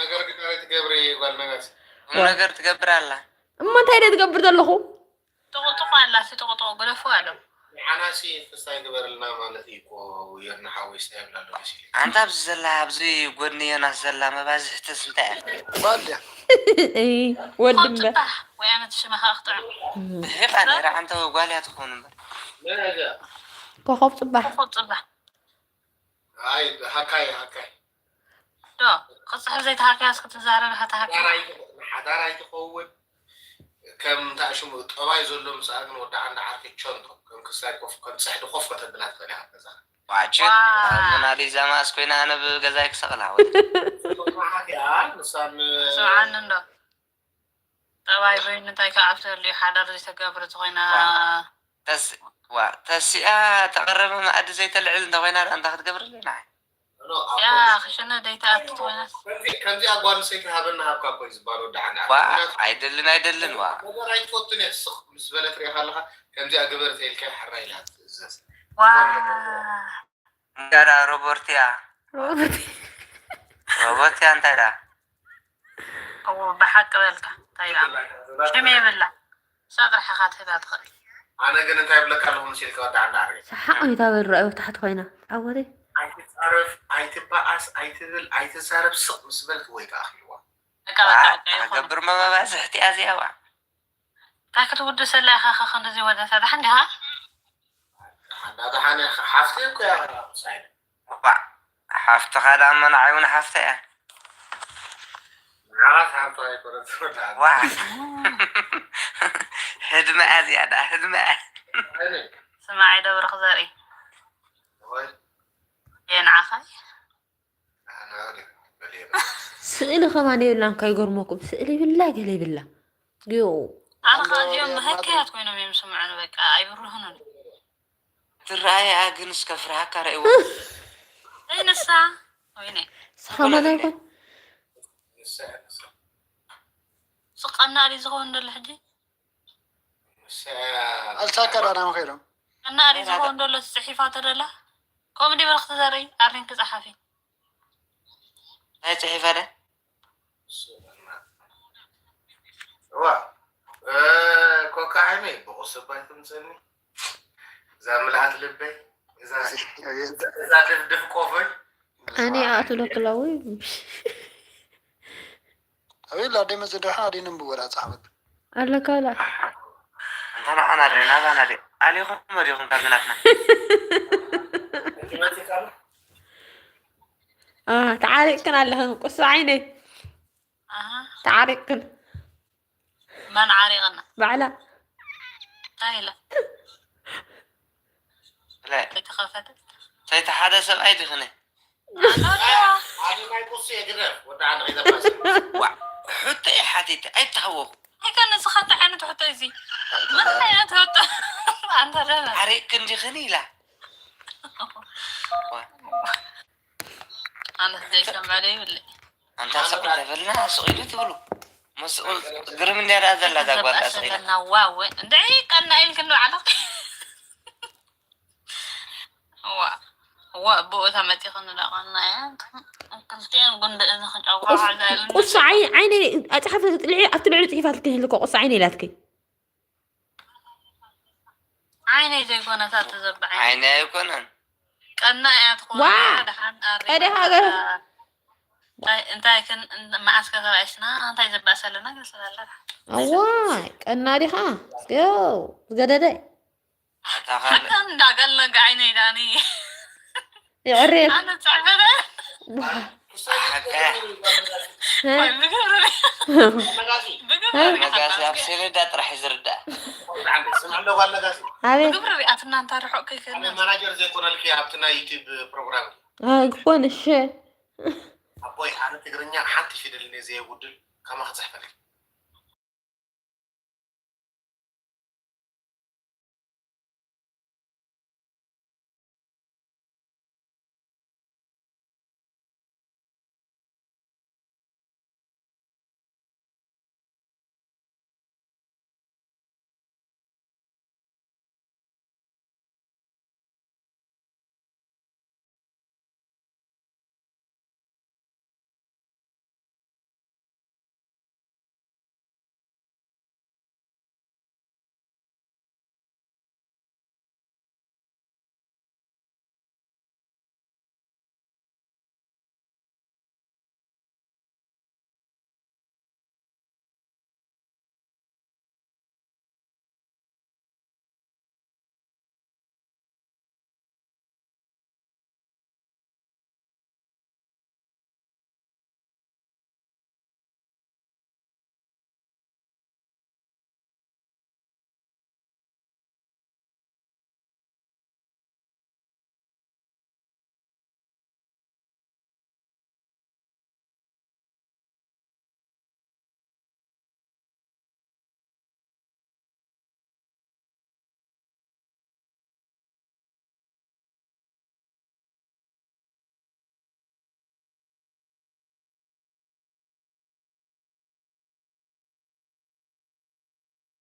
ነገር ግን ኣበይ ትገብሪ ጓል ነጋሲ? ቁም ነገር ትገብር ኣላ። እሞ እንታይ ደ ትገብር ዘለኹ? ጥቕጥቑ ኣላ ሲ ጥቕጥቑ ግደፉ ኣሎ። ንዓናሲ ክስታይ ግበርልና ማለት እዩ እኮ። ውዮና ሓወይ ስታይ ይብላ ኣሎ መሲሉ። ኣንታ ኣብዚ ዘላ ኣብዚ ጎድኒ ዮናስ ዘላ መባዝሕትስ እንታይ እያ? ጓል ድያ? እይ፣ ወዲ እምበር። ጽባሕ ወይ ኣነ ትሽመኻ ክጥዕም ብሒቓ ነይራ ኣንተ ጓል እያ ትኸውን እምበር። መን እያ እዚኣ? ኮኸብ ጽባሕ። ኮኸብ ጽባሕ ኣይ ሃካይ ሃካይ ዶ ክጽሕፍ ዘይተሃካያስ ክትዛረብ ሃተሃካ ሓዳር ኣይት- ሓዳር ኣይትኸውን። ከም እንታይ ሽሙ ጠባይ ዘሎ ምስኣ ግን ወዲ ዓንዲ ዓርኪ ቸንቶ ከም ክስታይ ኮፍ ከም ጽሕዲ ኮፍ ከተብላ ትኽእል ኢኻ ገዛ። ዋጭት ዋው። ሞናሊዛ ማስ ኮይና ኣነ ብገዛይ ክሰቕላ ወዲ። መዓት እያ ንሳን ስምዓኒ እንዶ ጠባይ በይኑ እንታይ ከዓብተሉ እዩ ሓዳር ዘይተገብረ ተኮይና ተስ ዋ ተሲኣ ተቐረበ መኣዲ ዘይተልዕል እንተኮይና ደኣ እንታይ ክትገብርለይ ንዓይ? ያ ክሽነ ደይተኣቱ ተኮይናስ ከምዚኣ ጓል ሰይቲ ሃበና ሃብካ እኮ እዩ ዝበሃል ወዲ ዓንዲ ዋ ዓርኪ። ኣይደልን ኣይደልን ዋ ነገር ኣይትፈቱን እየ ስቕ ምስ በለት ሪኢኻ ኣለኻ። ከምዚኣ ግበር ተይልካ ሕራ ኢላ ትእዘዝ። ዋ እንጃ ደኣ ሮቦርትያ ሮቦርትያ እንታይ ደኣ እዎ ብሓቂ በልካ እንታይ ደኣ ሽም የብላ እሳ ጥራሕ ኢኻ ትህባ ትኽእል ኣነ ግን እንታይ ብለካ ኣለኹ መሲልካ ወዲ ዓንዲ ዓርኪ። ሰሓቕ እዩ ታበል ረኣዩ ኣብ ታሕቲ ኮይና። ዓወተይ። ኣይትጻረፍ ኣይትበኣስ ኣይትብል ኣይትዛረብ ስቕ ምስ በለት ወይ ከኣኽልዋ። በቃ በቃ በቃ ይኹን ክገብር መባባዝሕቲ እያ እዚኣ ዋ እንታይ ክትውድሰላ ኢኻ ከ ክንድዚ ወደሳ ደሓን ዲኻ ሓዳ ደሓነ ሓፍቲ እኮ እያ ሳይድ ዋ ሓፍትኻ ደኣ እሞ ንዓይ እውን ሓፍተ እያ ንዓኻስ ሓፍቲ ኣይኮነት ትወዳኣ ዋ ህድመ እያ እዚኣ ደኣ ህድመ እያ ስማዒ ደብርኽ ዘርኢ የንዓኻ ስእሊ ከማን የብላን ከይገርመኩም ስእሊ ይብላ ገለ ይብላ ጊዮ ኣነ ከዓ እዚኦም መሀከያት ኮይኖም እዮም ስምዑኒ በቃ ኣይብርህኑን ትረኣያ ግን እስከ ፍርሃካ ረእይዎ ዘይንሳ ወይነ ስኸማን ኣይኮን ስቀና ኣሊ ዝኸውን ደሎ ሕጂ ኣልሳካ ዳና መኸይዶም እና ኣሊ ዝኸውን ደሎ ትፅሒፋቶ ደላ ከምኡ ዲ በልክ ትዘርኢ ኣሪንኪ ፀሓፊ እንታይ ፅሒፈ ደ ዋ ኮካ ዓይነይ ብቁስባይ ትምፅኒ እዛ ምልኣት ልበይ እዛ ድፍድፍ ቆፈይ ኣነ ኣእትለክላ ወይ ኣቤላ ኣደይ መፅእ ድሓ ኣደይ ነንብወ ዳ ፀሓፈት ኣለካ ላ እንተ ንዓና ደ ናባና ደ ኣሊኹም መዲኹም ካብ ናትና ተዓሪቅክን ኣለኽን ቁሱ ዓይነይ ተዓሪቅክን መን ዓሪቕና ባዕላ እንታይ ኢላ ብላይ ኣይተኸፈተት ሰይቲ ሓደ ሰብኣይ ድኽነ ኣነ ናይ ቁሱ የግረፍ ወዲ ዓነ ከይተባስ ዋ ሕቶ እየ ሓቲተ ኣይተሃወኹ ኣይከነ ዝኸተ ዓይነት ሕቶ እዚ ምን ዓይነት ሕቶ ኣንተ ደለ ዓሪቅክን ዲኽን ኢላ ኣነ ዘይሰምዐ ዘይብለይ ኣንታ ስቕ እንተበልና ስቕ ኢሉ ትብሉ መስኡ ግርም እንዲያ ደኣ ዘላ እዛ ጓል ደኣ ስቕ ኢላ ዘለና ዋወ እንድዒ ቀና ኢልክን ባዕላ ዋ ዋ ብኡ ተመጢኽኒ ደቐና እያ ክልቲኤን ጉንዲ እዝኒ ክጨዋዓ ቁሱ ዓይነ ኣፅሓፍ ልዒ ኣብቲ ልዕሊ ፅሒፋት ክህልኮ ቁሱ ዓይነ ኢላትኪ ዓይነይ ዘይኮነታ ተዘብዐ ዓይነ ኣይኮነን ቀና እያ ትኾን ዋ! ደሓን ቀደ ሃገር። እንታይ ክን መዓስ ከተባይስና እንታይ ዘባእሰለና ገሰላላ ኣዋይ ቀና ዲኻ ው ዝገደደ ኣታ ካልእ እንዳገለገ ዓይነይ ዳኒ ይዕሬት ኣነ ጸዕበለ ሓቀ ወይ ብግብሪ ብግብሪ ነጋሲ ኣብ ሰሌዳ ጥራሕ እዩ ዝርዳእ ስምዕሎ ጓል ነጋሲ ኣቤት ብግብሪ ሪኣትና እንታ ርሑቅ ከይከና ኣነ ማናጀር ዘይኮነልኪ ኣብቲ ናይ ዩቲብ ፕሮግራም ኣይኮነ ሸ ኣቦይ ኣነ ትግርኛ ሓንቲ ፊደል እኔ ዘየጉድል ከማ ክፅሕፈልኪ።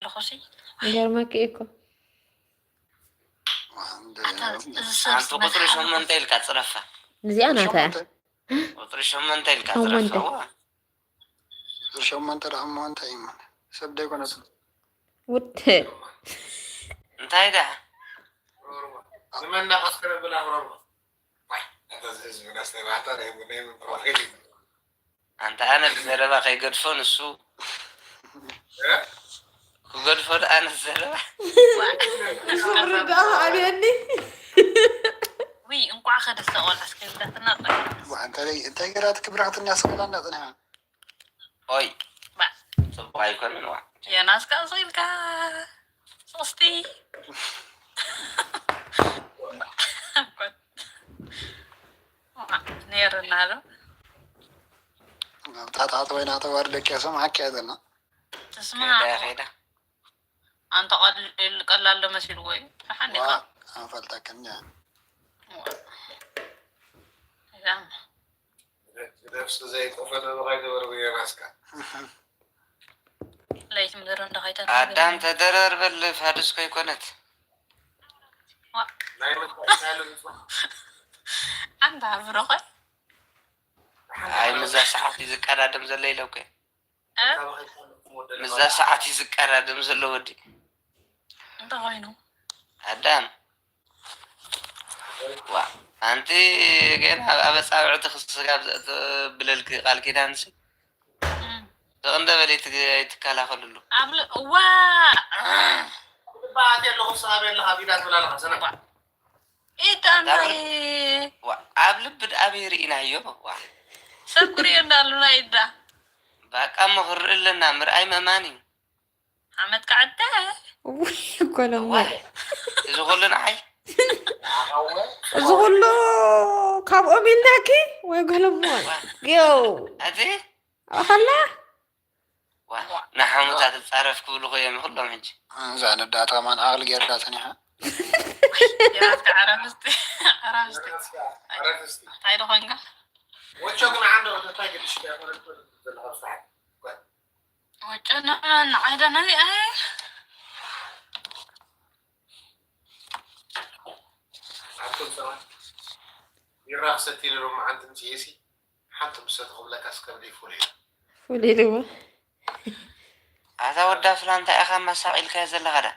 ኣለኹ ሲ ይገርመኪ እኮ ሓንቲ ቁፅሪ ሸሞንተ ኢልካ ፅረፋ። እዚኣ ናታ እያ። ቁፅሪ ሸሞንተ ኢልካ ሸሞንተ። ፅረፋዋ። ቁፅሪ ሸሞንተ ደኣ እሞ እንታይ እዩ ማለት ሰብ ደይኮነስ ውድ እንታይ ደኣ ንመና ከስከረ ብላ ረባ ህዝቢ ናስተባህታ ናይ ናይ ፕሮፋይል ኣንተ ኣነ ብዘረባ ከይገድፎ ንሱ ክገድፎ ደኣ ኣነ ዘረባ ዝርዳእ ኣብየኒ ውይ እንቋዕ ከደስተ ቆልዓስ ከይብዳትና ጠ እንታይ ገራት ክብራክትና ስበላና ፅንሓ ኦይ ጽቡቅ ኣይኮንን ዋ የናስካ እሱ ኢልካ ሶስቲ ነይርና ዶ ታታት ወይና ተዋርደኪያ ሰማዕኪያ ዘና ትስማ ከይዳ ከይዳ ኣንተ ቀሊል ቀላል ዶ መሲልዎ እዩ ሓን ዋ ዲኻ ኣንፈልጠክን እዛ ነፍሲ ዘይጠፈነ ብኻይ ተበርብዮ ናስካ ለይቲ ምድሪ እንዳኸይተ ኣዳም ተደረርበል ፋዱስ ከይኮነት ናይ መጣሉ ኣንዳ ብሮኸ ኣይ ምዛ ሰዓት እዩ ዝቀዳደም ዘሎ ኢለኩ ምዛ ሰዓት እዩ ዝቀዳደም ዘሎ ወዲ እንታይ ኮይኑ ኣዳም ዋ ኣንቲ ገና ኣብ ኣበፃብዕቲ ክስጋብ ብለልክ ቃል ኪዳን ሲ ስቕ እንደ በለ ኣይትከላኸልሉ ኣብ ል- እዋ ባኣት ኣለኹ ሰሃብ ኣለኻ ቢዳ ትብል ኣለኻ ሰነባ ኢጣናይ ዋ ኣብ ልቢ ድኣበይ ርኢናዮ ዋ ሰብ ክሪኦ እንዳሉና ኢዳ ባቃ እሞ ክርኢ ኣለና ምርኣይ መእማን እዩ ዓመት ከዓደ ውይ ጎለሞ ዋ እዚ ኩሉ ንዓይ እዚ ኩሉ ካብኦም ኢልናኪ ወይ ጎለሞ ጌው ኣቲ ኣኸላ ዋ ንሓሙታ ትፃረፍ ክብሉ ኮይም ኩሎም ሕጂ እዛ ነዳታ ማን ዓቕሊ ጌርዳ ፀኒሓ የራትካ ዓረፍስቲ ዓረፍስቲ ዓረፍስቲ እንታይ ዶ ኮንካ ወቾ ግን ዓንዶ እንታይ ግድሽ ዘለካ ስራሕ ወጨና ንዓይዳ ነዚኣ ኣቱም ሰባት ቢራ ክሰቲ ኢሉ ሎማዓንቲ ምፅኤሲ ሓንቲ ምሰቲ ክብለካ ስከብደ ይፉል እዩ ፍሉይ ድማ ኣታ ወዳ ፍላ እንታይ ኢኻ ማሳቕ ኢልካዮ ዘለኻ ዳ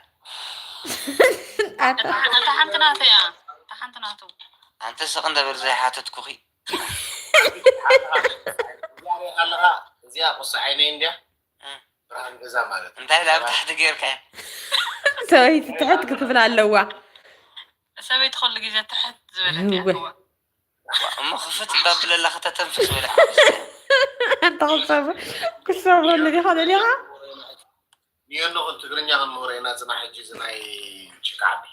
ኣታ እታ ሓንቲ ናተ እያ እታ ሓንቲ ናቱ ኣንተ ስቕ እንደበል ዘይሓተትኩኺ ኣለኻ እዚኣ ቁሳ ዓይነይ እንድያ ብርሃን ገዛ ማለት እዩ እንታይ ዳ ኣብ ታሕቲ ጌርካዮ ሰበይቲ ትሕት ክትብል ኣለዋ ሰበይቲ ከሉ ግዜ ትሕት ዝበለት እያ እወ። እዋ። ዋ፣ እሞ ክፍት እባ ብለላ ከተተንፍስ ወደ ኣንተ ክሰብ ክሰብረሉ ዲኻ ደሊኻ ንየንኹን ትግርኛ ክንምህሮ ኢና ፅና ሕጂ እዚ ናይ ጭቃ ዓቢ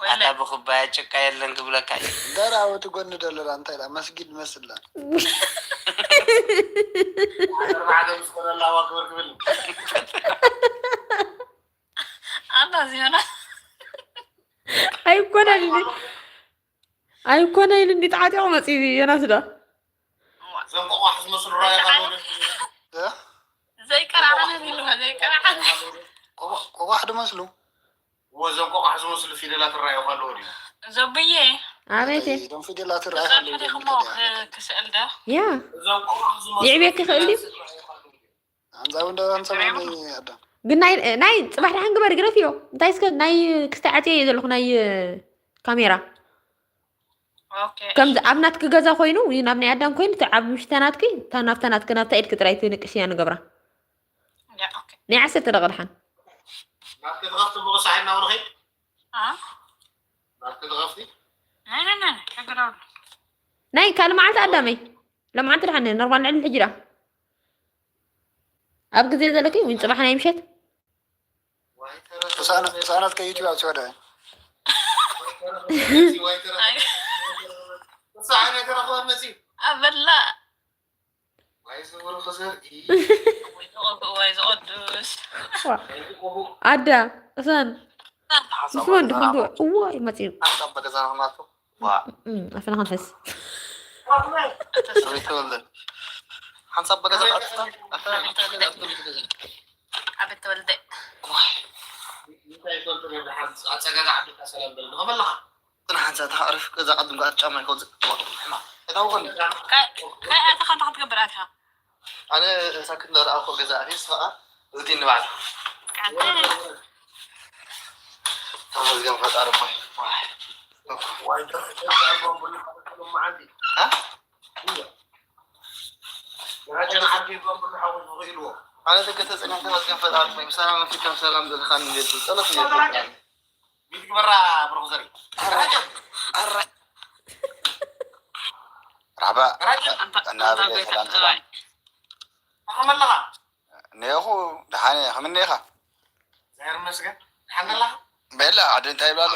ኣታ ብኩባያ ጭቃ የለን ክብለካ እዩ። እንዳራ ወቲ ጎኒ ደለላ እንታይ ዳ መስጊድ መስላ። ኣርባዕተ ምስ ኮነላ ዋ ክብር ክብል። ኣላ ዚዮና ኣይኮነን ኢሉ ኣይኮነ ኢሉ እንዲ ተዓጢቑ መፂኡ ዮናስ ዶ እዞም ቆቋሕ ዝመስሉ ራእይ ኣለዉ። ዘይቀራዓነ ኢሉ ዘይቀራዓነ ቆቋሕ ድመስሉ። እዞም ቆቋሕ ዝመስሉ ፊደላት ራእይ ኣለዉ ድዩ? ዘብዬ ኣቤቴ ዶም ፊደላት ራእይ ክጸንሑ ዲኹሞ ክስእል ዶ ያ እዞም ቆቋሕ ዝመስሉ ይዕብየኪ ክእል ድዩ ኣንዛው እንደ ኣንሰማኒ ኣዳም ግን ናይ ናይ ፅባሕ ደሓን ግበር ግረፍዮ እንታይ እስከ ናይ ክስተዓፅየ እየ ዘለኹ ናይ ካሜራ ኦኬ ከምዚ ኣብ ናትኪ ገዛ ኮይኑ ወይ ናብ ናይ ኣዳም ኮይኑ እቲ ዓብ ምሽተ ናትኪ እታ ናብታ ናትኪ ናብታ ኢድኪ ጥራይ ትንቅሽ እያ ንገብራ ያ ኦኬ ናይ ዓሰርተ ደቂ ደሓን ናብቲ ትኸፍቲ ብቕሳሕ ኢልና ንኸይድ አ ናብቲ ትኸፍቲ ናይ ናይ ናይ ችግር የብሉ ናይ ካልእ መዓልቲ ኣዳመይ ለመዓልቲ ደሓን ኖርማል ልዕሊ ሕጂ ዳ ኣብ ግዜ ዘለኪ ወይ ፅባሕ ናይ ምሸት ዋይ ተረፈ ህፃናት ከዩቲብ ኣብ ሲወደ ዋይ ተረፈ መፂ ኣይ ቅሳሕ ናይ ተረፈ መፂ ኣበላ ዋይ ዝብሩ ክዘርኢ ወይ ዝቐብእ ወይ ዝቐዱስ ኣዳ እሳን ምስ ወንድኹም እዎ ይመፅኡ ሓንሳብ በገዛ ንኽናቱ ኣፈና ክንሕስ ተወልደ ሓንሳብ በገዛ ዓበ ተወልደ እንታይ ይፈልጡ ነብሪ ሓንስ ኣፀጋጋ ዓድካ ሰላም በል ንኸመለኻ ጥና ሓንሳ ተሃርፍ እዛ ቀድም ጋር ጫማ ይከውፅእ ሕማ እታ ወኸን ካይ ኣተኻ እንታይ ክትገብር ኣትኻ ኣነ ሳክት እንዳረኣኹ ገዛ ኣትየ ስኻ እቲ ንባዕል ተመስገን ፈጣሪ እኮ ዋይ ደረጃ ቡና ሓወስ ዝኽእልዎ ኣነ ተገተ ጸኒሕተ መስገን ፈጣሪ እኮ ብሰላም መፊት ከም ሰላም ዘለኻን ጸሎት እየ ሚት ግበራ ብሩኽ ዘሪ ኣረ ራሕባ ራጀ ኣንታ እናበለ ኣንታ ሰላም ቤታ ሰላም ከመለኻ እኔኹ ደሓነ ከመይ እኒኻ እግዚኣብሔር ይመስገን ሓነላ ቤላ ዓዲ እንታይ ይብላሉ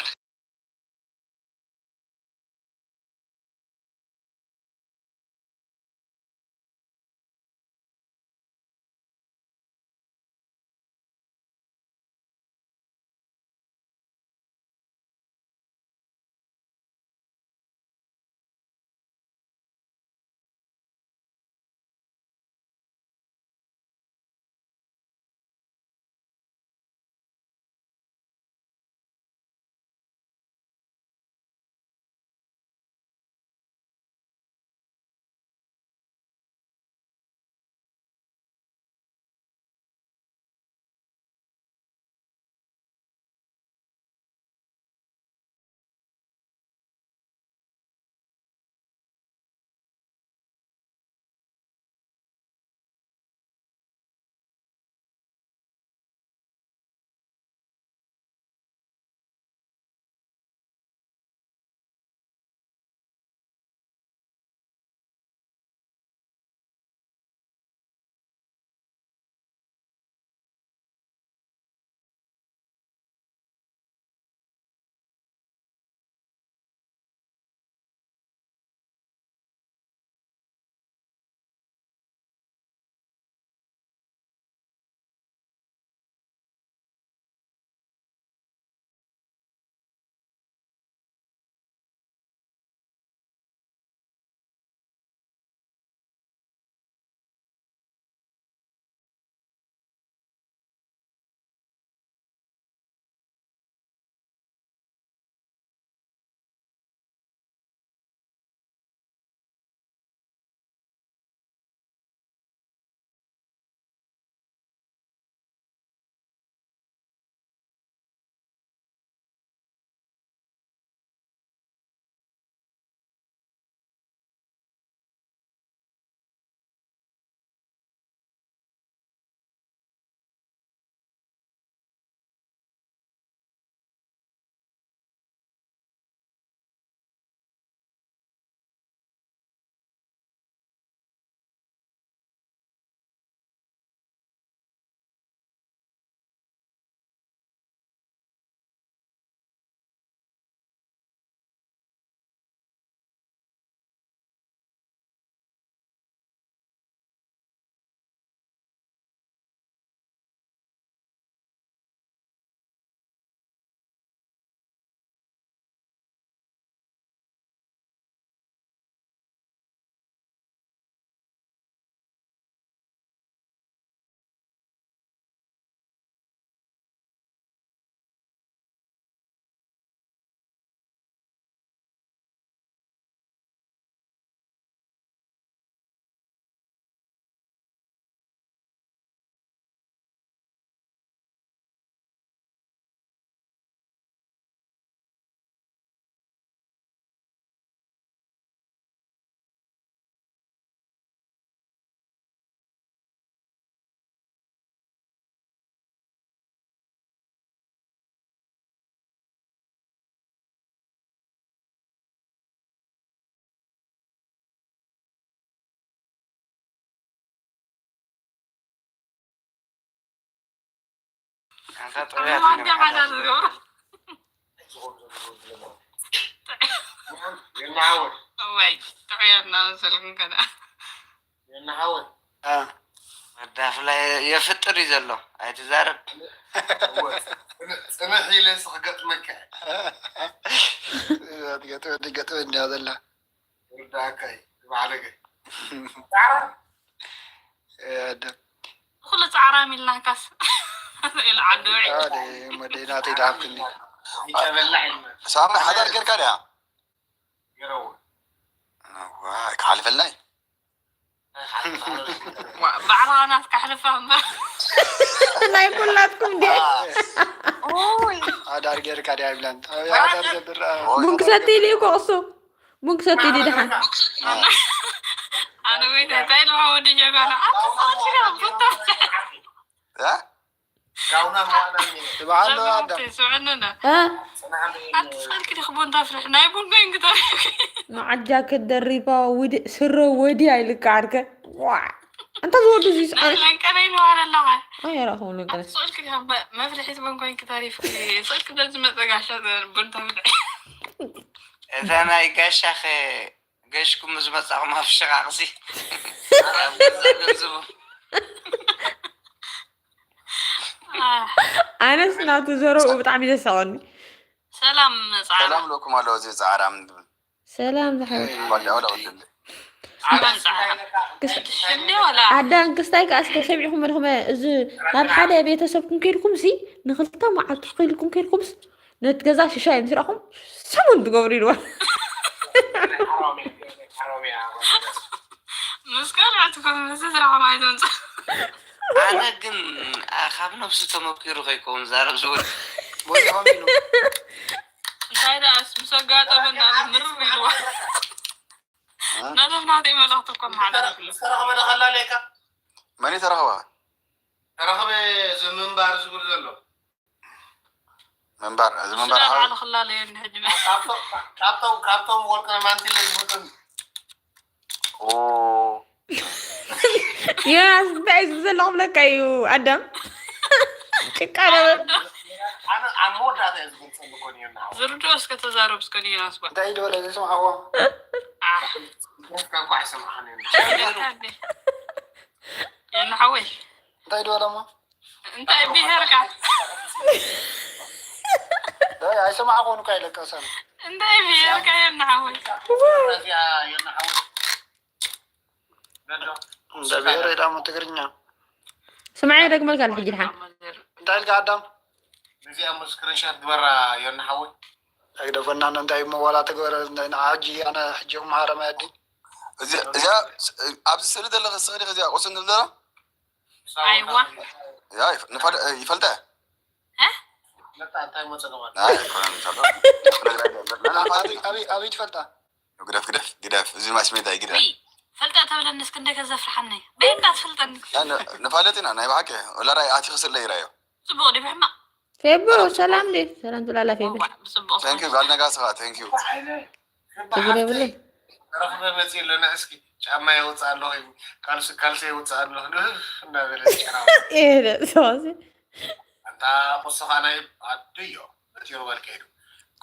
ኣንታ ጥዑያት እዮም ኣንተ ሓዳር ሓዳር ዝገብሩ። ዝገብሩ። እዋይ፣ ጥዑያት እናመሰልኩም ከኣ። አ፣ መዳፍላ የፍጥር እዩ ዘሎ። ኣይትዛረብ። እወ፣ ጽንሕ፣ ጽንሕ ኢለ ስክገጥመካ። ትገጥመ-፣ ትገጥመ እንዲያ ዘላ። ይርዳእካ እዩ፣ ዝባዕለገ። እ፣ ደ-፣ ኩሉ ጻዕራም ኢልናካስ። ኢሉ ዓዲ ውዒ። አ፣ ደ-፣ መደይ ናተይ ደሃብክኒ። ይጨበላዕ ኢልና። ሳሚ ሓዳር ጌርካ ድያ? ገረዎ። እዋ፣ ክሓልፈልናይ። ዋ፣ ባዕልኻ ናትካ ኣሕልፋ እምበር። ናይ ኩላትኩም ድየ? ሓዳር ጌርካ ድያ ይብላን። ኣበይ ሓዳር ገብር? ኦይ። ቡን ክሰቲ ኢሉ እዩ እኮ እሱ። ቡን ክሰቲ ኢሉ እዩ ደሓን። ኣነ ወይ እንታይ ኢልዋ ወዲ ጀጋኑ? ኣታ ፋሲካ ቡን ተፍትሕ። እ? ጋውና ማዕና እየ። ትበዓል ዶ ኣዳም? ዘመናት ስምዕንና። እ? ጽናሕ እየ። ኣቲ ስእልኪ ዲኺ ቡን ተፍልሕ? ናይ ቡን ኮይንኪ ተሪፍኪ። መዓጃ ክደሪባ ውዲ-፣ ስረ ወዲ ኣይልቃዓድከ። ዋ! ኣንታ ዝወዱ እዚ ናይ ሰዓት። ለንቀነ ኢልዋ ኣለኻ። ኣይ፣ ኣይረኸቡን ለንቀነ። ኣቲ ስእልኪ ዲኺ መ-፣ መፍልሒት ቡን ኮይንኪ ተሪፍኪ። ስእልኪ ዘዝመጸ ጋሻ ቡን ተፍልሕ። እዛ ናይ ጋሻኸ ገሽኩም ምስ መጻኹም ኣብ ሽቓቕሲ። ኣብ ገዛ ገንዝቡ። ኣነስ ናቱ ዘረብኡ ብጣዕሚ ደስ ኣቐኒ። ሰላም ጻዕራ። ሰላም ለኩም ኣሎ እዚ ጻዕራ ምን ትብል? ሰላም ዝሓወይ። ወላ ወላ ወላ። ሰላም ጻዕራ። ክስ-፣ ሽንዲ ወላ? ኣዳን ክስታይ ከኣ እስከ ሰሚዕኹም ኣለኹም፣ እዚ ናብ ሓደ ቤተሰብኩም ከይድኩም ሲ ንኽልተ መዓልቲ ከይድኩም ከይድኩምስ ነቲ ገዛ ሽሻይ ምስ ረኣኹም ሰሙን ትገብሩ ኢልዋ። ምስ ካልኦት ኮን ምስ ስራሕኩም ኣይተምጽእ። ኣነ ግን፣ ኣ፣ ካብ ነብሱ ተመኪሩ ከይከውን ዛረብ ዝወድ። እንታይ ደኣስ ምስ ኣጋጠመና ምርር ኢልዋ። እ? ነቶም ናተይ መልእኽቲ እኮ መሓላለፍሉ። ዝተረኸበ ዶ ከላለየካ? መን እዩ ተረኸበ? ተረኸበ እዚ ምንባር ዝብል ዘሎ። ምንባር፣ እዚ ምንባር ስለ ሓው። ባዕሉ ክላለየኒ ሕጂ መ-፣ ካብቶም፣ ካብቶም፣ ካብቶም ወርቂ ማንቲለ ዝመጡን። ኦ። ዮናስ፣ እንታይ እዩ ዝብል ዘለኹም ለካ እዩ፣ ኣዳም? ጭቃ ነበረ። ኣነ ኣብ መወዳእታ እየ ዝገልጸሉ እኮ ነይሩ፣ ንዓው። ዝርድኦ እስከ ተዛረብ እስከ ንዮናስ ጓል። እንታይ እዩ ዝበለ ዘይሰማዕዎ? ኣሕ። ደፍካ እኳ ኣይሰማዕኻን እዩ። ዮና ሓወይ። እንታይ እዩ ዝበለ እሞ? እንታይ ብሄርካ? ዳይ፣ ኣይሰማዕኩን እኮ ኢለካ ሰም። እንታይ ብሄርካ ዮና ሓወይ? እዚኣ ዮና ሓወይ። እንደ ብሄር ወይ ደሞ ትግርኛ? ስምዓይ፣ ደግመልካ ኣሎ ሕጂ ድሓን። እንታይ ኢልካ ኣዳም? እዚኣ እሞ ስክሪንሻት ግበራ ዮና ሓወይ። ኣይደፈናን እንታይ እሞ ዋላ ትግበር ንዓ ሕጂ ኣነ ሕጂ መሃረማይ ኣዲ። እዚ፣ እዚኣ ኣብዚ ስእሊ ዘለኺ ስእሊ እዚኣ ቁስን ትብል ዘላ? ኣይዋ። ያ፣ ይፍ-፣ ንፋል-፣ እ፣ ይፈልጠ? እ? መጣ፣ እንታይ መጸ ገባል? ኣይ፣ ኣይኮነን፣ ይፈልጠ። ኣበይ፣ ኣበይ፣ ኣበይ ትፈልጣ? ግደፍ፣ ግደፍ፣ ግደፍ። እዚ ማስሜታ ይግደፍ። ውይ፣ ፈልጠ ተብለኒ እስኪ፣ እንደ ከዘፍርሓኒ። በይ እንዳትፈልጠኒ። ያ፣ ን-፣ ንፋለጥ ኢና፣ ናይ ብሓቂ። ወላ ራይ ኣቲ ክስለ ይራዮ። ጽቡቕ ድዩ ብሕማቕ? ፌቡ፣ ሰላም ድዩ? ሰላም ትብላላ ፌቡ። ዋዕ፣ ብጽቡቕ። Thank you፣ ጋል ነጋስኻ፣ thank you። ችግር የብሉን። ረኽበ መጽእ ኣለና፣ እስኪ ጫማ የውፅእ ኣለኹ፣ ካልሲ፣ ካልሲ የውፅእ ኣለኹ፣ ንህ እናበለ ጭራ። ይሄ ሰዋሲ። ኣንታ ቁስኻ ናይ ኣዱዮ፣ በቲሩ በል ከይዱ።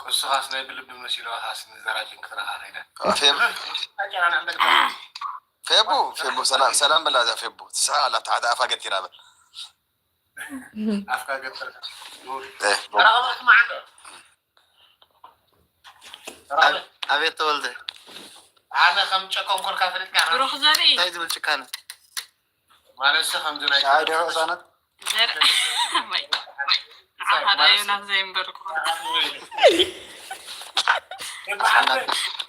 ቁስኻስ ናይ ብልቢ መሲሉ፣ ሃስ ንዘራጅን ክትረኻ ከይደ። ፌቡ። ጭራ ንዕመድ በል። ፌቡ፣ ፌቡ፣ ሰላም፣ ሰላም በላ እዛ ፌቡ። ትስሕቕ ኣላ፣ ታሕቲ ኣፋ ገቲራ በል። ኣፍካ ገትርካ። እ፣ ተራኸበ ስማዕ እንዶ። ተራኸበ። ኣቤት ተወልደ። ኣነ ከም ጨቆንኩልካ ፈሊጥካ ኢኻ። ብሩኽ ዘርኢ። እንታይ ዝብል ጭካነ? ማለት ሲ ከምዚ ናይ ሻሂ ዶ ህፃናት? ዘርኢ። ወይ። ንዓኻ ዶ ዮናስ ዘይምበርኩ?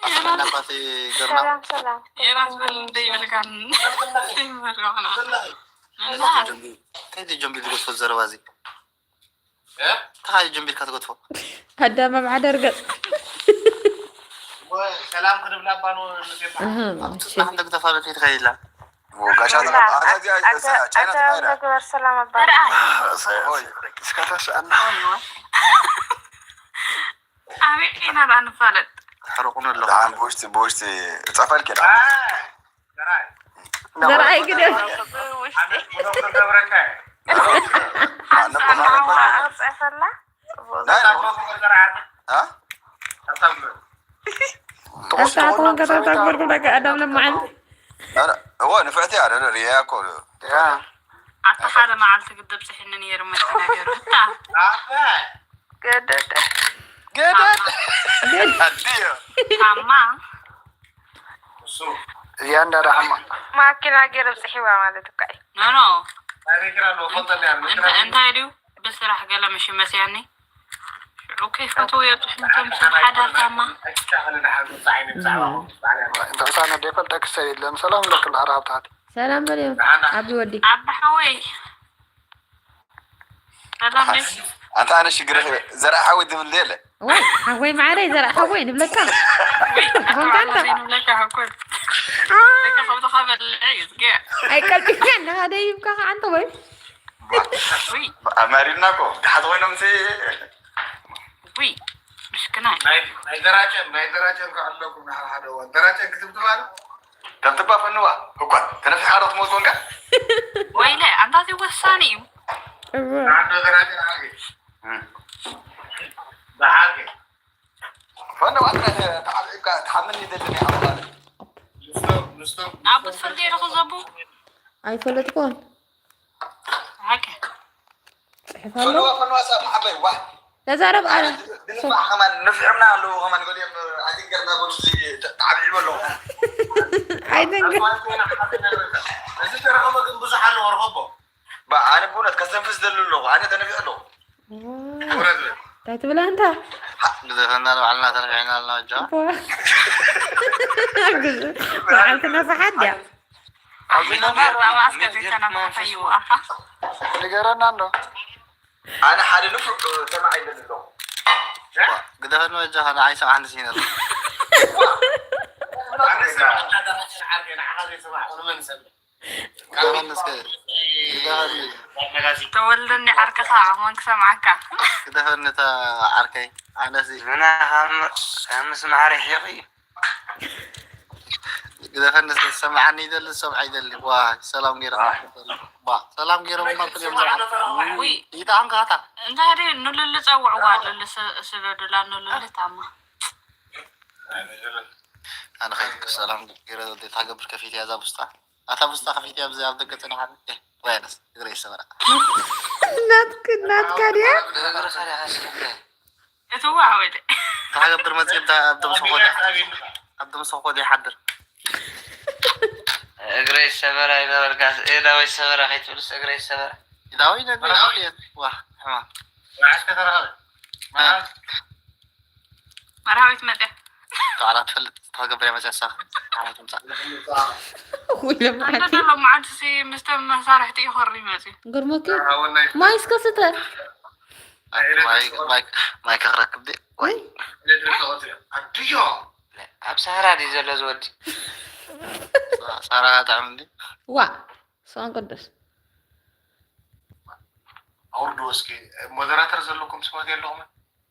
ኣስመና ኣባተይ ገርና። ሰላም፣ ሰላም። ዮናስ በል ዘይበልካን ዘይምበርኩ። እንታይ ጀምቢል ዝገዝፎ ዘረባ እዚ? እ? እንታይ ጀምቢልካ ትገድፎ? ኣዳም ኣብ ሓደ ርገጽ። ሰላም ክንብላ እባ ነው። ኣሃ፣ ኣብቲ እሺ። ጽናሕ እንደግደፋ በፊት ከይላ። ወጋሻ ኣታ፣ ኣታ፣ ኣታ፣ ኣታ፣ ኣታ ቻይና ትማይራ። ንግበር ሰላም ኣባ። ኦይ፣ እስካ ተስኣና። ኣበይ ኢና ደኣ ንፋለጥ? ተሕርቁኒ ኣለኹ። ደሓን ብውሽጢ፣ ብውሽጢ እጸፈልኪ ደኣ። ዘርኣይ ግደፍ። ኣነ ብሎክ ክገብረካ እየ። ኣነ ሓንሳእ በኻሪ ናዋ በኻሪ። ኣቕጽዕፈላ። ጽቡቕ ናይ ዘረባ። ላዕሊ ኣ? ተቆስቶ ኣስታኮን ከታታጎርኩ ደቂ ኣዳም ለማዓንቲ። ኧረ፣ እወ፣ ንፍዕቲ እያ፣ ደ-፣ ደ-፣ ሪያ እኮ። ያ። ኣታ ሓደ መዓልቲ ግደብ ጽሒኒ ነይሩ መተናገሩ። እታ ኣበ ገደደ። ገደደ። ኣዲዮ። ታማ እሱ እዚኣ እንዳዳሓማ ማኪና ገይረ ብፅሒዋ ማለት እኳ እዩ። ኖ ኖ ናይ መኪና ኣለዎ ፈልጠኒ እያ መኪና እንተ- እንታይ ድዩ ብስራሕ ገለ ምሽ መስያኒ ሽዑ ከይፈትዎ እዮም ጥሕምቶም ሰብ ሓዳር ታማ እንተሳነ ደፈልጠ ክሰብ የለን። ሰላም ለክል ኣራብታት ሰላም በልዮም ዓቢ ወዲ ኣባ ሓወይ ሰላም ደስ ኣንተ ኣነ ሽግር ዘርኣ ሓዊ ድብል የለ ወይ ሓወይ ማዕረይ ዘርኣ ሓወይ ንብለካ ኮንካ እንተ ዘይንብለካ ሕኮል ለካ ከምዚ ከበልዐ እዩ ዝገ ኣይቀልጥካ እናሃደ ይብካ ከዓ እንተ ወይ ውይ ኣማሪና እኮ ድሓት ኮይኖም ሲ ውይ ምሽክናይ ናይ ደራጨን ናይ ደራጨን ከዕለኩም ንሓደ ሓደ እዋን ደራጨን ክትብትባል ከም ትባ ፈንዋ እኳ ተነፊሓ ዶ ትሞት ኮንካ ወይለ ኣንታ እዚ ወሳኒ እዩ ንዓዶ ደራጨን ዓርገ ብዓርገ ፈንዋ ተዓብዒብካ ትሓምን ይደልን ይሓባል ምስቶም ምስቶም ናብ ብትፈር ገይርኹ ዘቡ ኣይፈለጥኩን ሓቂ ፅሕፍ ኣሎ ፈንዋ ፈንዋ ሰብ ሓበይ ዋ ተዛረብ ኣረ ድንፋዕ ከማን ንፍዕምና ኣለዎ ከማን ገሊኦም ኣጀንገርና በሉ ተዓብዒቡ ኣለዎ ኣይደንገ እዚ ተረኸበ ግን ብዙሕ ኣለዎ ርኸቦ ኣነ ብእውነት ከስተንፍስ ደሉ ኣለኹ ኣነ ተነፊዑ ኣለኹ ክብረት በል እንታይ ትብላ እንታ ግደፈና ንባዕልና ተነፊዕና ኣለና ጃ በዓልቲ ነፋሓት ድያ ኣስከፊተና ተፈይዎ ኣኻ ንገረና እንዶ ኣነ ሓደ ንፉዕ ሰማዕ ይደሊ ኣለኹ ግደፈኒ በጃኻ ንዓይ ሰብዓ ንስኢነ ኣለኹ ግደፈኒ እስከ ግደፈኒ ተወልደኒ ዓርክኻ ኣሁን ክሰምዓካ ግደፈኒ እታ ዓርከይ ኣነሲ ምና ካብ ምስማዕ ርሒቑ እዩ ግደፈኒ እስከ ዝሰምዓኒ ይደሊ ዝሰምዓ ይደሊ ዋ ሰላም ገይረ ዋ ሰላም ገይሮም እማ ክልኦም ዝረኣዩ ውይ ይጣዕም ካታ እንታይ ደ ኑልሊ ጸውዕዋ ሉሊ ስደዱላ ኑልሊ ታማ ኣነ ከይትክ ሰላም ገይረ ወደ ታገብር ከፊት ያዛ ውስጣ ኣታ ውስጣ ከፊት ያብዚ ኣብ ደገ ጽናሓት ወይ ኣነስ እግረ ይሰበራ ናትክ ናትካ ድያ እግርኻ ዲኻ ስልከ እቲ ዋወደ ታገብር መጽእ ኣብ ደምሰ ኮዲ ኣብ ደምሰ ኮዲ ይሓድር እግረይ ሰበራ ይነበርካ ዳወይ ሰበራ ከይትብልስ እግረይ ሰበራ ዳወይ ነግሪ ዋ ሕማ መዓስ ከተረኸበ መርሃዊት መጽያ ተዓላ ትፈልጥ ታገብር መጽያ ሳኽ ታዓላ ትምጻእ ኩሎም ዓዲ እንተሎ መዓልቲ ምስተ መሳርሕቲ ይኸሪ መጽዩ ግርሞኪ ማይ እስከ ስተ ማይ ማይ ማይ ከኽረክብ ዲ ወይ ኤሌክትሪክ ተቐትዮ ኣድዮ ኣብ ሳህራ ድዩ ዘሎ ዝወዲ ሳራ ጥዕም እንዲ ዋ ስዋን ቅዱስ ኣውርድዎ እስኪ ሞደራተር ዘለኩም ሰባት የለኹም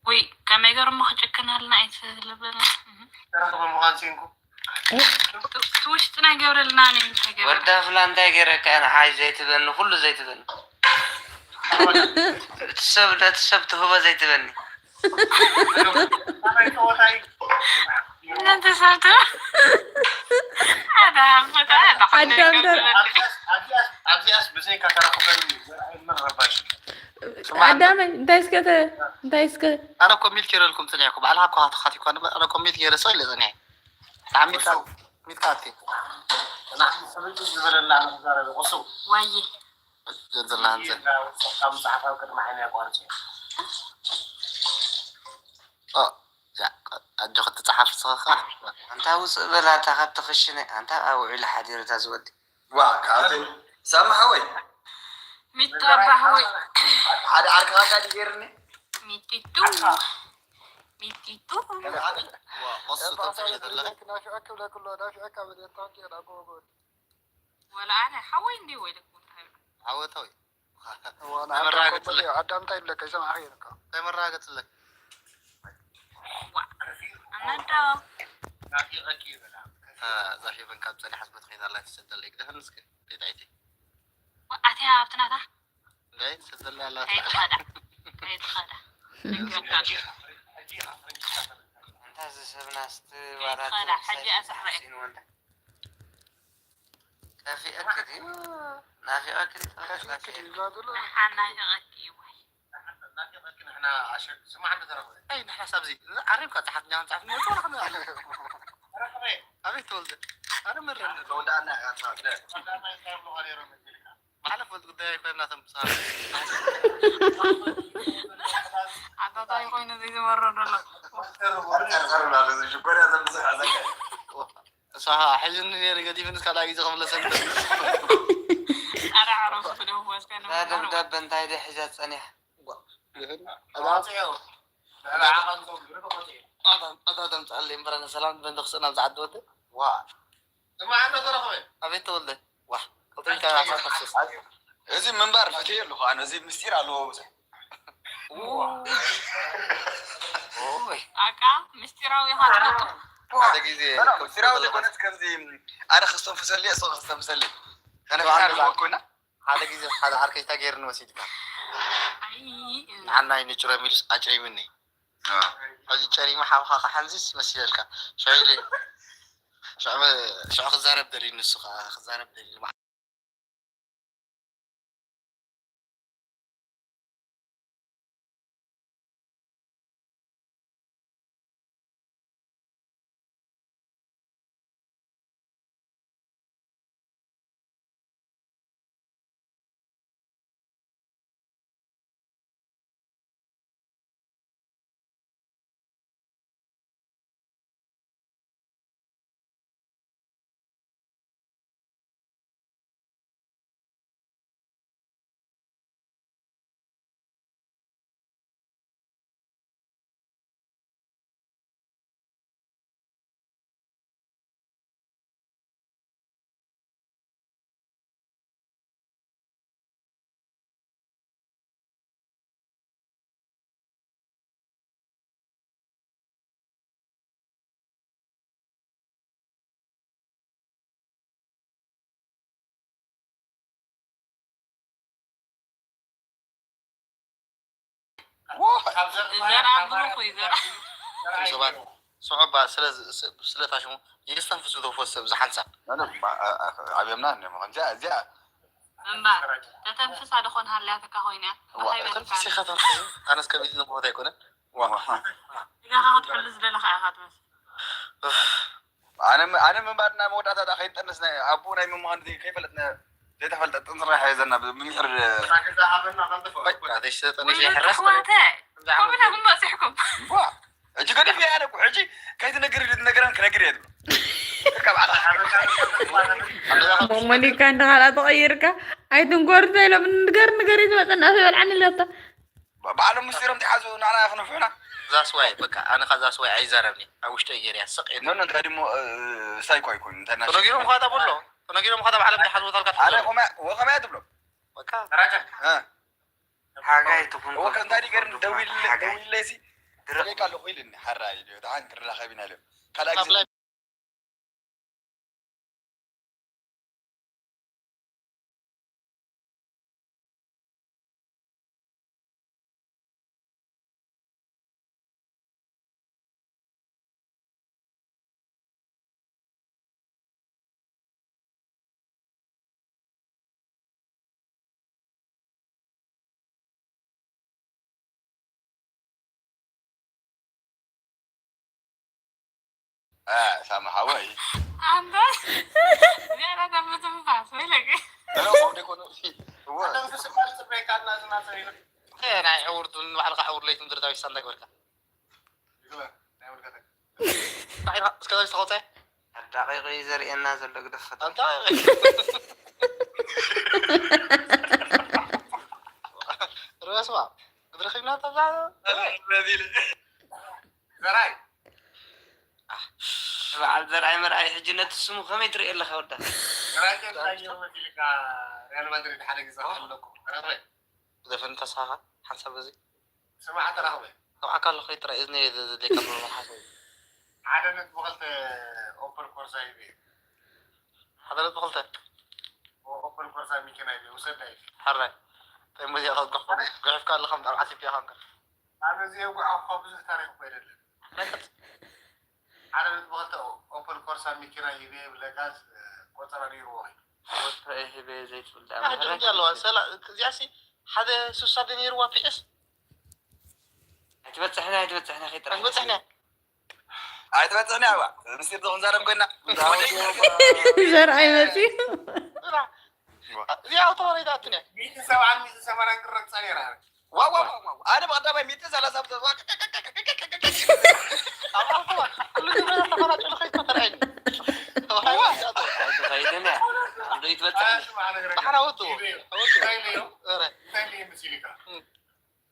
ውይ ከመይ ገርሞ ክጭክናልና ኣይትልብለና ተረኽበ ምዃን ሲንኩም እቲ ውሽጥና ይገብረልና ነ እንታይ ገበረ ወዳ ፍላ እንታይ ገይረካ ንዓይ ዘይትበኒ ኩሉ ዘይትበኒ እቲ ሰብ ነቲ ሰብ ትህቦ ዘይትበኒ ኣባይ ጨወታይ ነቲ ሰብ ት ሓደ ሃብታ ሓደ ኣዳም ደ- ኣብዚኣስ ብዘይካ ተረኽበኒ ዘርኣይ ምን ረባሽ ኣዳመ እንታይ እስከ ተ- እንታይ እስከ ኣነ ኮሚት ገይረልኩም ጽኒሕኩ ባዕልካ እኳ ተኻቲኳ ነበር ኣነ ኮሚት ገይረ ሰው ኢለ ጽኒሐ ብጣዕሚ ሚትካ ኣቲ ናሕቲ ሰበይቲ ዝበለላ ንዛረበ ቁሱ ዋየ ዘላ ህንዘ ካብ መፅሓፍ ኣብ ቅድሚ ዓይነ ኣቋርፂ ኣጆ ክትፀሓፍ ንስኻ ኣንታ ውፅእ በላታ ካብቲ ክሽነ ኣንታ ኣብ ውዒሉ ሓዲሩ እታ ዝወዲ ዋ ካብቲ ሳማ ሓወይ ሚጣ ኣባህወይ ሓደ ዓርክኻ ካ ገይርኒ ሚጢጡ ሚጢጡ ቀሱ ተፅዕዮ ዘለኻ ናፊዐካ ብለክሎ ናፊዐካ በል ታንኪ ዳ ጎበዝ ወላ ኣነ ሓወይ እንዲ ወይ ልክ ዓወታዊ ዋላ ኣዳም እንታይ ይብለካ ይሰማዕካ ይልካ እንታይ መረጋገፅለካ ኣናዶ ናፊቐኪ ይበላ ዛፌበን ካብ ፀኒሓስ በት ኮይና ኣላ ትሰደለይ ግደፈን እስከ ቤት ዓይተይ ኣትያ ኣብቲ ናታ እንታይ ትሰደላ ኣላ? ኣይትኸዳ። ኣይትኸዳ። ነግረካ። እንታ እዚ ሰብ ናስቲ ዋላ ከይትኸዳ፣ ሕጂ ትንሳኤ ኣስሕረየ። ሓሲን ወንዳ። ጠፊአኪ ድዩ? ናፊቐኪ ድዩ? ጠፊአኪ ድዩ? ናፊቐኪ እዩ ወይ? ናፊቐኪ ንሕና ኣሸ-፣ ስማዕ እንዶ ተረኽበ። ኣይ፣ ንሕናስ ኣብዚ ዓሪብካ ጸሓፍ፣ እኛ ክንጸሓፍ ንመጽእ ወላ ክንብል። ተረኽበ። ኣቤት ተወልደ። ኣነ መረኒ። ተወልደ ኣና ኢኻ ትኸፍለ። ተወልደ ኣና እንታይ ይብሉኻ ነይሮም መሲልካ? ባዕለ ፈልጥ ጉዳይ ኣይኮነን፣ ናቶም ብሰ-፣ ኣታታይ ኮይኑ ዘይዝመሮ ዘሎ። እሳ ሕዝኒ ነይሩ፣ ገዲፍንስ ካልኣይ ግዜ ክምለሰኒ። ኣረ ዓረፉ ትደውል እስከ ንመርመር። ደብዳበ እንታይ ድየ ሒዛ ጸኒሐ? ኣታ ተምጽኣለይ እምበር፣ ኣነ ሰላም ትበል ዶ ክስእን ኣብዚ ዓዲ ወዲ? ዋ። ስማዕ፣ እንዶ ተረኽበ። ኣቤት ተወልደ። ዋ። ቀጥልካ፣ ኣታ ተስስ። እዚ ምንባር ፍትሒ ኣለኹ ኣነ፣ እዚ ምስጢር ኣለዎ ብዙሕ። ኦይ። ኣቃ ምስጢራዊ ኢኻ ትፈልጦ? ሓደ ግዜ ሰላም፣ ከምዚ ምስጢራዊ ተበለ ዘይኮነስ ከምዚ፣ ኣነ ክስተንፍሰለይ፣ እሱ ክስተንፍሰለይ። ተነፊስና ባዕሉ ኣለዎ እኮ ኢና። ሓደ ግዜ ሓደ ዓርከይ እንታይ ገይሩኒ መሲልካ? ኣይ፣ ንዓናይ ንጭረም ኢሉስ ኣጭሪሙኒ። አ። ሕጂ ጨሪሙ ሓውኻ ክሓንዝስ መሲለልካ። ሽዑ ኢለ፣ ሽዑ መ-፣ ሽዑ ክዛረብ ደልዩ ንሱ ኸዓ፣ ክዛረብ ደልዩ። ዘርኣ ብሩኽ እዩ፣ ዘርኣ። ሰባት ስዑባ ስለ፣ ስለ ታሽሙ የስተንፍሱ ተፈወስ ሰብ ዝሓንሳብ። ኣነ፣ ማ-፣ ኣ-፣ ኣ-፣ ኣብዮምና እኒኦም። ከምዚኣ፣ እዚኣ እምባ ተተንፍሳ ዶ ኾን ሃልያትካ ኮይና? ዋ፣ ብሃይበል ተንፍሲ ካን። ከተንፍሲ። ኣነስ ከቢድ ንብሆት ኣይኮነን። ዋ። ዋ። ኢኻ ክትሕሉ ዝደለኻ ኢኻ ትመስል። ኣነ ም-፣ ኣነ ምንባርና መወዳእታ ደኣ ከይንጠንስ ናይ ኣቦኡ ናይ ምምዃን ዘይ-፣ ከይፈለጥና ዘይተፈልጠ ጥንስራ ሓይዘና ብምሕር ወይ፣ ኣተሽ ተጠንሽ ውሉድ ይሕረስ ኣሕዋተ፣ ከምዛ ከምኡ ዓመት ኢኹም በጺሕኩም። ዋ፣ ሕጂ ገዲፍ እያ ኣነ እኮ፣ ሕጂ ከይትነግር ኢሉ ትነግረን ክነግር እየ ትብሎ። ካብ ዓላ ሞሞኒካ እንደ ካልኣ ተቐይርካ፣ ኣይትንጎር እንታይ ኢሎም፣ ንገር፣ ንገር እዩ ዝመጸና፣ ሰበልዓኒ ኢላታ። ባ-፣ ባዕሎም ምስጢሮም ተሓዙ፣ ንዓና ክነፍሑና። ዛስዋይ፣ በቃ፣ ኣነ ኸ ዛስዋይ ኣይዛረብኒ፣ ኣብ ውሽጠይ ገይረያ ስቕ ኢለ። ኖ፣ ኖ፣ እንታይ ድሞ፣ እ፣ ሳይኮ ኣይኮን፣ እንታይ ናሽ-፣ ተነጊሮም ኸ ተብሎ፣ ተነጊሮም ኸ ባዕሎም ዝሓዝቦ ታልካ ኣነ ትብሎ። ኸመይ፣ ወኸመይ ትብሎ? በቃ። ራጃ። እ። ሓጋይ ትኹን እወ፣ ከምታ ዲገር ደዊል-፣ ሓጋይ። ደዊለሲ ድረቕ። ደቂቃ ኣለኹ ኢልኒ፣ ሓራይ ኢሉ፣ ደሓን ክራኸብ ኢና ኢሉ። ካልኣ ግዜ ኣብ ላይ አ፣ ሳሚ ሓወይ። ኣንተ ገና ተምትንፋስ ወይ ለቂ። ሄሎ፣ ወዲ ኮኖ፣ እሺ። እወ። ኣንተ ምስ ስማል ጽበይ ካልና ዝና ሰሪሉ። እ፣ ናይ ዕውር ዱን ባዕልኻ ዕውር ለይት ምድር ዳዊት ሳንዳ ግበርካ። ይግበር፣ ናይ ውልቀተካ። እንታይ ኢኻ እስከ ዘይ ዝተኸውጸ? ኣዳቂቑ እዩ ዘርእየና ዘሎ፣ ግደፍ ፈጣሪ። ኣንታ ርበስማ፣ ክትረኺብና ተብዛ። ዘርኣይ። በዓል ዘርኣይ መርኣይ፣ ሕጂ ነቲ ስሙ ከመይ ትርእዮ ኣለኻ ወዳ? ዘርኣይ፣ እንታይ እዩ መሲልካ? ሪያል ማድሪድ ሓደ ግዜ ኣለኩም። ዘፈን ተስፋኻ ሓንሳብ እዚ ስማዕ፣ ተራኽበ። ካብ ኣካል ኾይ ጥራይ እዝነይ ዘድልየካ ብሎ መልሓሰ እዩ። ሓደ ነጥቢ ክልተ ኦፐል ኮርሳ ይበ። ሓደ ነጥቢ ክልተ? ኦ-፣ ኦፐል ኮርሳ መኪና ይበ፣ ውሰዳ ይበ። ሕራይ። ሙዚቃ ዝጎሕፈሉ፣ ጎሒፍካ ኣለኻ፣ ብጣዕሚ ዓሲብካ ኢኻ። ኣነ እዚ የጉዓኹ ብዙሕ ታሪኽ እኮ የደለን። ሓደ ነጥቢ ክልተ ኦፖል ኮርሳ መኪና ሂበ ይብለካ፣ ቆጸራ ነይርዎ። ወጥረ ሂበ ዘይትብል ደኣ ኣሕ፣ ድርጊ ኣለዋ። ሰላ-፣ እዚኣሲ ሓደ ሱሳ ዶ ነይርዋ ፒኤስ? ኣይትበጽሕና፣ ኣይትበጽሕና፣ ከይጥራሕ ኣይትበጽሕና። ኣይትበጽሕና፣ እዋ። ምስጢር ዶ ክንዛረብ ኮይና? ዘርኣይ መጺኡ። እዚኣ ኣውቶ ወረይዳ ኣትንያ። ሚእቲ ሰብዓን ሚእቲ ሰማንያን ክረግጻ ነይራ። ዋው፣ ዋው፣ ዋው፣ ዋው። ኣነ ብቐዳማይ ሚእቲ ሰላሳ ኣብ ዘ-፣ ዋ-፣ ኣብ ኣልኮባ ኩሉ ግዜ ተፈናጭሉ ከይኮተርኣይኒ። ኣይትኸይድን እያ። እንዶ ይትበጽሕ። ኣሽ፣ ማዕነ ግረ-፣ ባሕራ ወጡ። ኢለዮ። ወጡ። እንታይ ኢለዮ? ኧረ። እንታይ ኢለዮ መሲልካ? እም።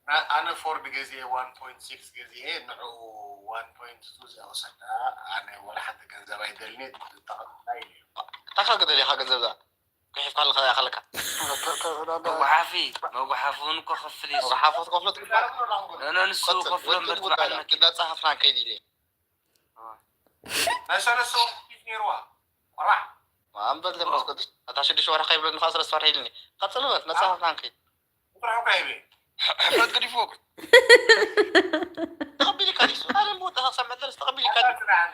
ና-፣ ኣነ ፎርድ ገዚኤ ዋን ፖይንት ሲክስ ገዚኤ፣ ንዕኡ ዋን ፖይንት ቱ እዚኣ ወሰዳ። ኣነ ወላ ሓንቲ ገንዘብ ኣይደልኒ፣ ተቐብላ ኢለዮ። እንታይ ከ ክደልየካ ገንዘብ እዛ? ጉሒፍካ ኣለካ ይኣኽለካ። መጉሓፊ፣ መጉሓፊ እውን እኮ ከፍል እዩ። መጉሓፊ ትኸፍሎ ትግባእ። ኖ፣ ኖ፣ ንሱ ቀጽል። ከፍሎ ወዲ እምበር ጉዳይ ትበዓል መኪና። ግዳ ጸሓፍና ከይድ ኢለ። ናይ ሰለስተ ወርሒ ፊት ነይርዋ። ቆርባዕ። ኣንበል መንፈስ ቅዱስ። ኣታ ሽዱሽተ ወርሒ ከይብለኒ ከዓ ሰለስተ ወርሒ ኢልኒ። ቀጽል በል፣ መጽሓፍና ከይድ። ጥራሕ እኮ ይብል። ሕፍረት ገዲፍዎ እኮ። ተቐቢልካ ድዩ? ኣነ ምወጣ ክሰምዕ እንተለስ ተቐቢልካ ድዩ? ኣታ ትዳዕን።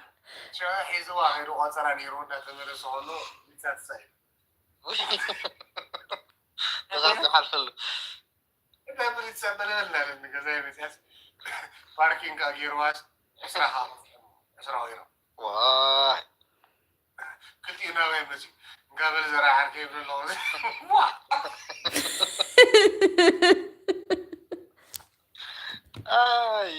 ሽዑ ሒዝዋ ከይዱ ቆጸራ ነይሩ እንዳተመለሰ ከሎ ይጻጽ እዩ። ውይ። በዛ ዝሓልፈሉ። እታ ብሊት ሰበለለና ገዛይ መጽያስ ፓርኪንግ ኣጊርዋስ ዕስራ ካብ ዕስራ ወይሮ። ዋይ። ክልቲኡ ናባይ መጽዩ። እንጋበል ዘራ ዓርከይ ይብል ኣለኹ። ዋ! ኣይ።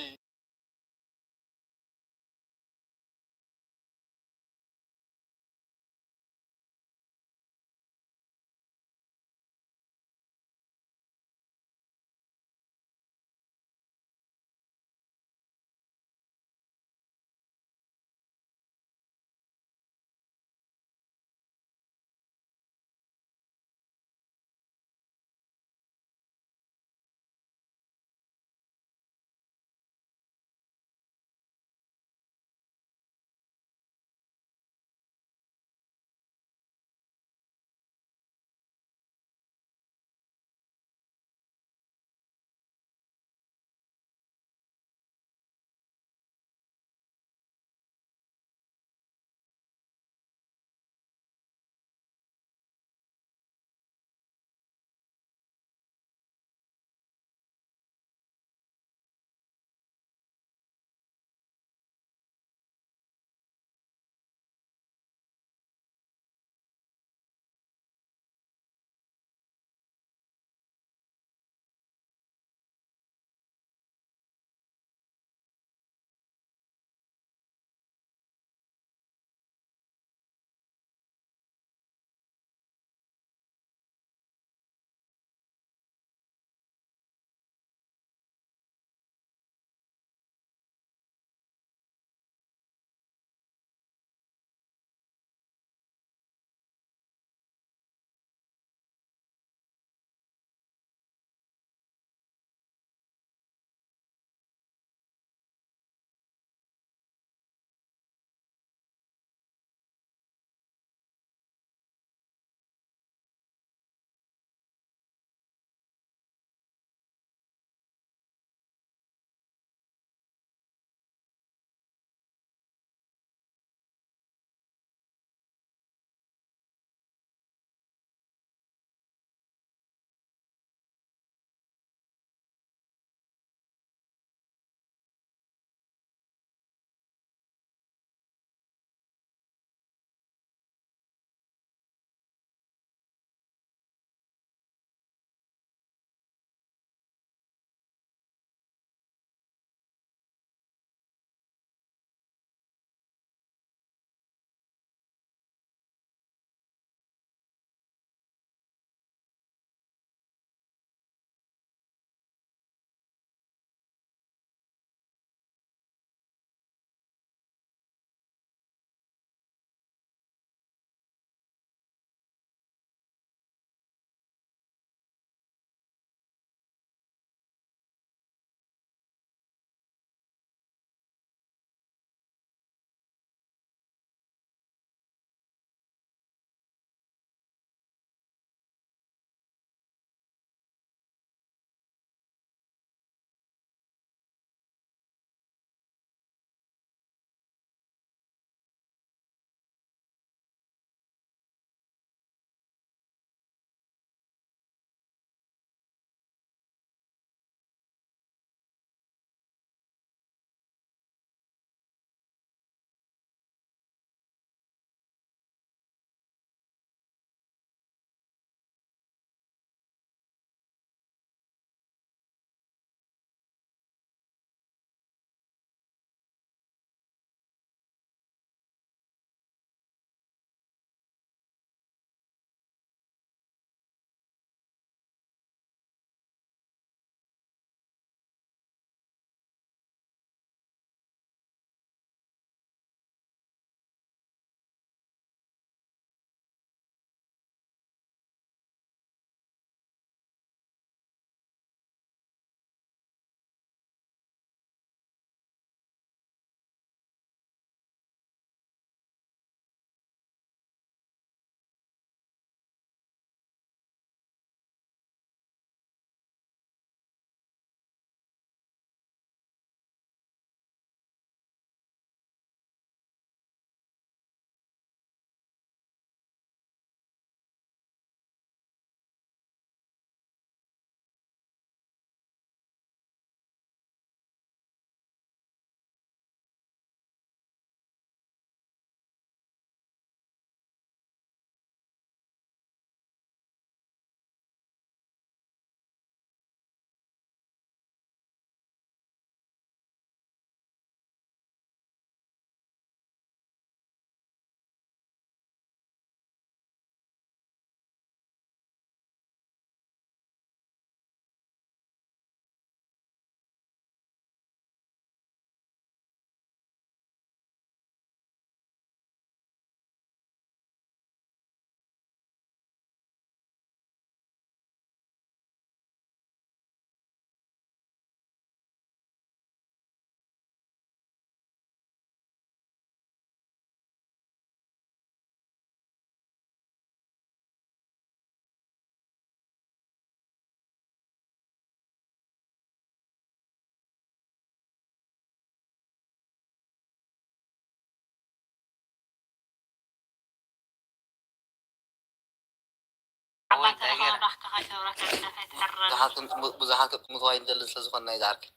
ኣባተ ንኸብራህካ ከይሰብረካ ግደፍ ኣይትሕረኒ። ብዙሓት ከም ጥሙ- ብዙሓት ከም ጥሙት ዋይ ንደሊ ስለ ዝኾንና እዩ ዝዓርከይ።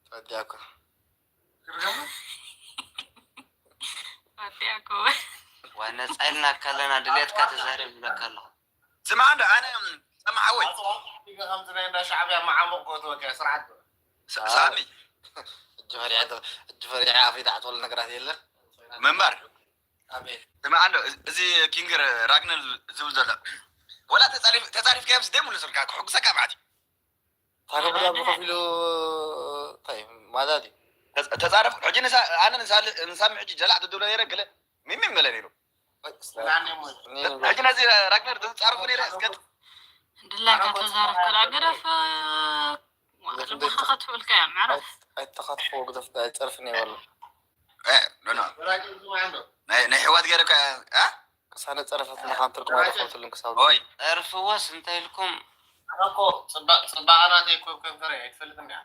ተረዲኣኩ። ወዲኣኩ። ዋይ ነፃ ኢልና ከለና ድሌትካ ተዛረብ ይብለካ ኣለኹ። ስማዕ እንዶ ኣነ ሰማዕ ሓወይ ከምዚ ናይ እንዳ ሻዕብያ መዓሙቕ ጎትወካ ስርዓት ሳሚ እጅ ፈሪሐ እጅ ፈሪሐ ኣፈይ ዳዕትበሉ ነገራት የለ ምንባር ኣቤት ስማዕ እንዶ እዚ ኪንግ ራግነር ዝብል ዘሎ ወላ ተፃሪፍካዮ ምስ ደሙሉ ስልካ ክሕጉሰካ ማለት እዩ ታገብዳ ብኸፊሉ እንታይ ማለት እዩ ተፃረፍ ሕጂ ኣነ ንሳሚ ሕጂ ጀላዕ ትድብሎ ነይረ ገለ ሚሚ መለ ነይሩ ሕጂ ነዚ ራግነር ዝፃረፉ ነይረ እስከ ድላይካ ተዛረብ ከላ ግደፍ ልብኻ ከትብልካ እያ ምዕራፍ ኣይተኻትፎ ግደፍ ፀርፍኒ ይበሉ ናይ ሕዋት ገይረ ክሳነ ፀረፈት ንኻን ትርጉም ኣይረኸብትሉን ክሳብ ኦይ ዕርፍዎስ እንታይ ኢልኩም እኮ ፅባቐ ናተይ እኮ ከንፈረ ኣይትፈልጥን እያ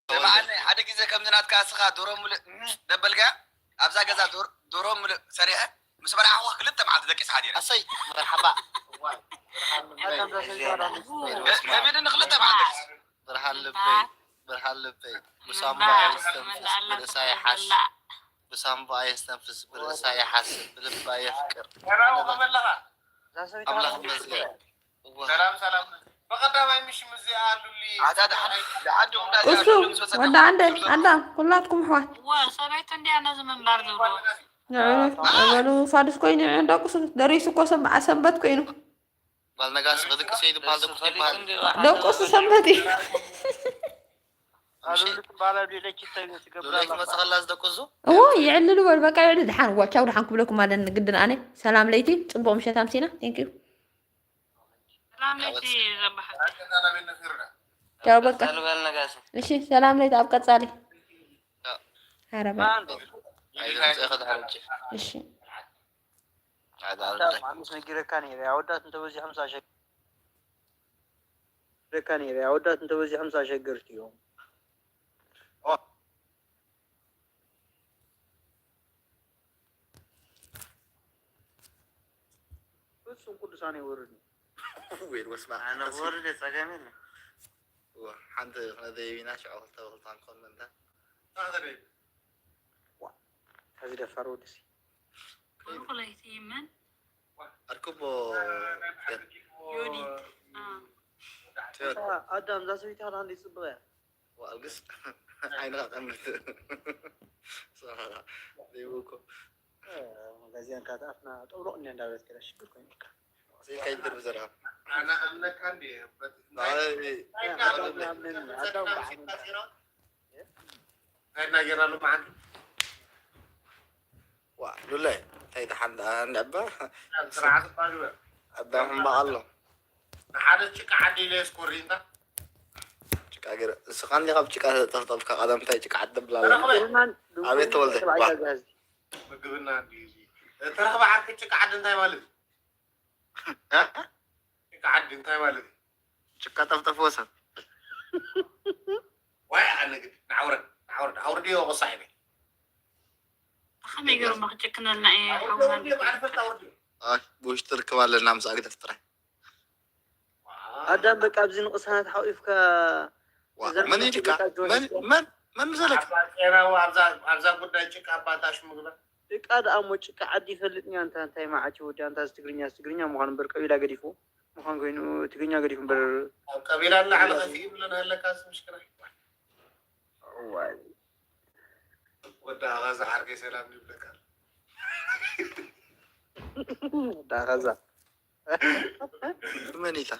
ተወልደ። በዓል ሓደ ግዜ ከምዚ ናትካ እስኻ ዶሮ ሙሉእ ደበልካ ኣብዛ ገዛ ዶር- ዶሮ ሙሉእ ሰሪሐ ምስ በላዕኹ ክልተ መዓልቲ ደቂስ ሓዲረ። ኣሰይ መርሓባ። ኣዳም ዛሰይታ ከቢድኒ ክልተ መዓልቲ ደቂስ። ብርሃን ልበይ ብርሃን ልበይ ብሳምባ የስተንፍስ ብርእሳ ይሓስ ብሳምባ የስተንፍስ ብርእሳ ይሓስ ብልባ የፍቅር ሰላም ከመለኻ ኣምላኽ ይመስገን። እዋ ሰላም ሰላም። በቀዳማይ ምሽ ምዚ ኣሉሊ ኣታ ደሓን ደሓን ዶ እንዳ እሱ ወዳ ዓንደ ኣዳም ኩላትኩም ኣሕዋት እወ ሰበይቱ እንዲያ ነዚ ምንባር ዝብሎ ንዑ በሉ ፋዱስ ኮይኑ ንዑ ደቅሱ ደሪሱ እኮ ሰንበዓ ሰንበት ኮይኑ ጓል ነጋሲ ክድቅስ እዩ ዝበሃል ደቅሱ ይበሃል። ደቅሱ ሰንበት እዩ ምሽ ኣሉሊ ትባላ ቢለች ተገብራ ሉላይ ክመፅእ ከላ ዝደቅሱ እዎ ይዕልሉ በሉ በቃ ይዕልሉ ድሓን እዋ ቻው ድሓን ክብለኩም ኣለኒ ግድን ኣነ ሰላም ለይቲ ፅቡቅ ምሸት ኣምሲና ቴንክ ዩ ሰላም ለይቲ ዘባሓት ቻው በቃ ሉበል ነጋሲ እሺ ሰላም ለይቲ ኣብ ቀፃሊ ኧረ በል ኣይዘምፅእኸ ድሓረጀ እሺ ኣይዛረብካ ምስ ነጊረካ ነይረ ኣወዳት እንተበዚሖም ሳሸ ነጊረካ ነይረ ኣወዳት እንተበዚሖም ሳሸገርቲ እዮም ፍጹም ቅዱሳን ይወርድ ወይ ወስማ ኣነ ወርደ ጸገም የለ ሓንቲ ክነዘይቢና ሽዑ ክልተ ብክልተ ክንኮን ምእንታ ሕዚ ደፋር ወድሲ ቁልቁለይቲ መን ኣርክቦ ዮዲት ኣዳም እዛ ሰበይቲ ሓደ ሓንቲ ይፅብቕ እያ ዋልግስ ዓይንኻ ጠምት ዘይብኮ ጋዜን ካትኣትና ጠብሎቕ እኒያ እንዳበለት ከዳ ሽግር ኮይኑካ ዘይካይድር ብዘረባ ኣነ ኣምነካ እንዲ ኣዳም ብዓይንካ እንታይ እናጌራሉ መዓንቲ ዋ ሉላይ እንታይ ተሓንዳ እንዳ ኣባ ስርዓት እባ ግበር ኣባ ሕምባቕ ኣሎ ንሓደ ጭቃ ዓዲ ኢለ የስኮሪንታ ጭቃ ገረ እስኻ እንዲ ካብ ጭቃ ተጠፍጠፍካ ቀደም እንታይ ጭቃ ዓዲ ብላላ ኣቤት ተወልደ ዋ ምግብና እንዲ ተረኽበ ዓርኪ ጭቃ ዓዲ እንታይ ማለት እዩ ጭቃ ዓዲ እንታይ ማለት እዩ ጭቃ ጠፍጠፍዎ ሰብ ዋይ ኣነ ግን ንዓውረድ ንዓውረድ ኣውርድዮ ወሳሒ በይ ከመይ ገይሮም ክጭክነልና እየ ሓውና ኣይ ብውሽጢ ርክብ ኣለና ምስ ኣግደፍ ጥራይ ኣዳም በቃ ኣብዚ ንቅሳናት ሓቂፍካ ዋ፣ መን ኢልካ መን መን መን ምሰለካ ጤናዊ ኣብዛ ጉዳይ ጭቃ ኣባታሽ ምግበ ጭቃ ደኣ እሞ ጭቃ ዓዲ ይፈልጥ ኒያ እንታ እንታይ መዓት እዩ ወዲ ኣንታ እዚ ትግርኛ እዚ ትግርኛ ምዃኑ እምበር ቀቢላ ገዲፉ ምዃን ኮይኑ ትግርኛ ገዲፉ እምበር ኣብ ቀቢላ ንላዕሊ ከፊ ይብሎ ንሃለካ እዚ ምሽክና ወዲ ኣባዛ ዓርከይ ሰላም ይብለካ ዳኸዛ መን ኢልካ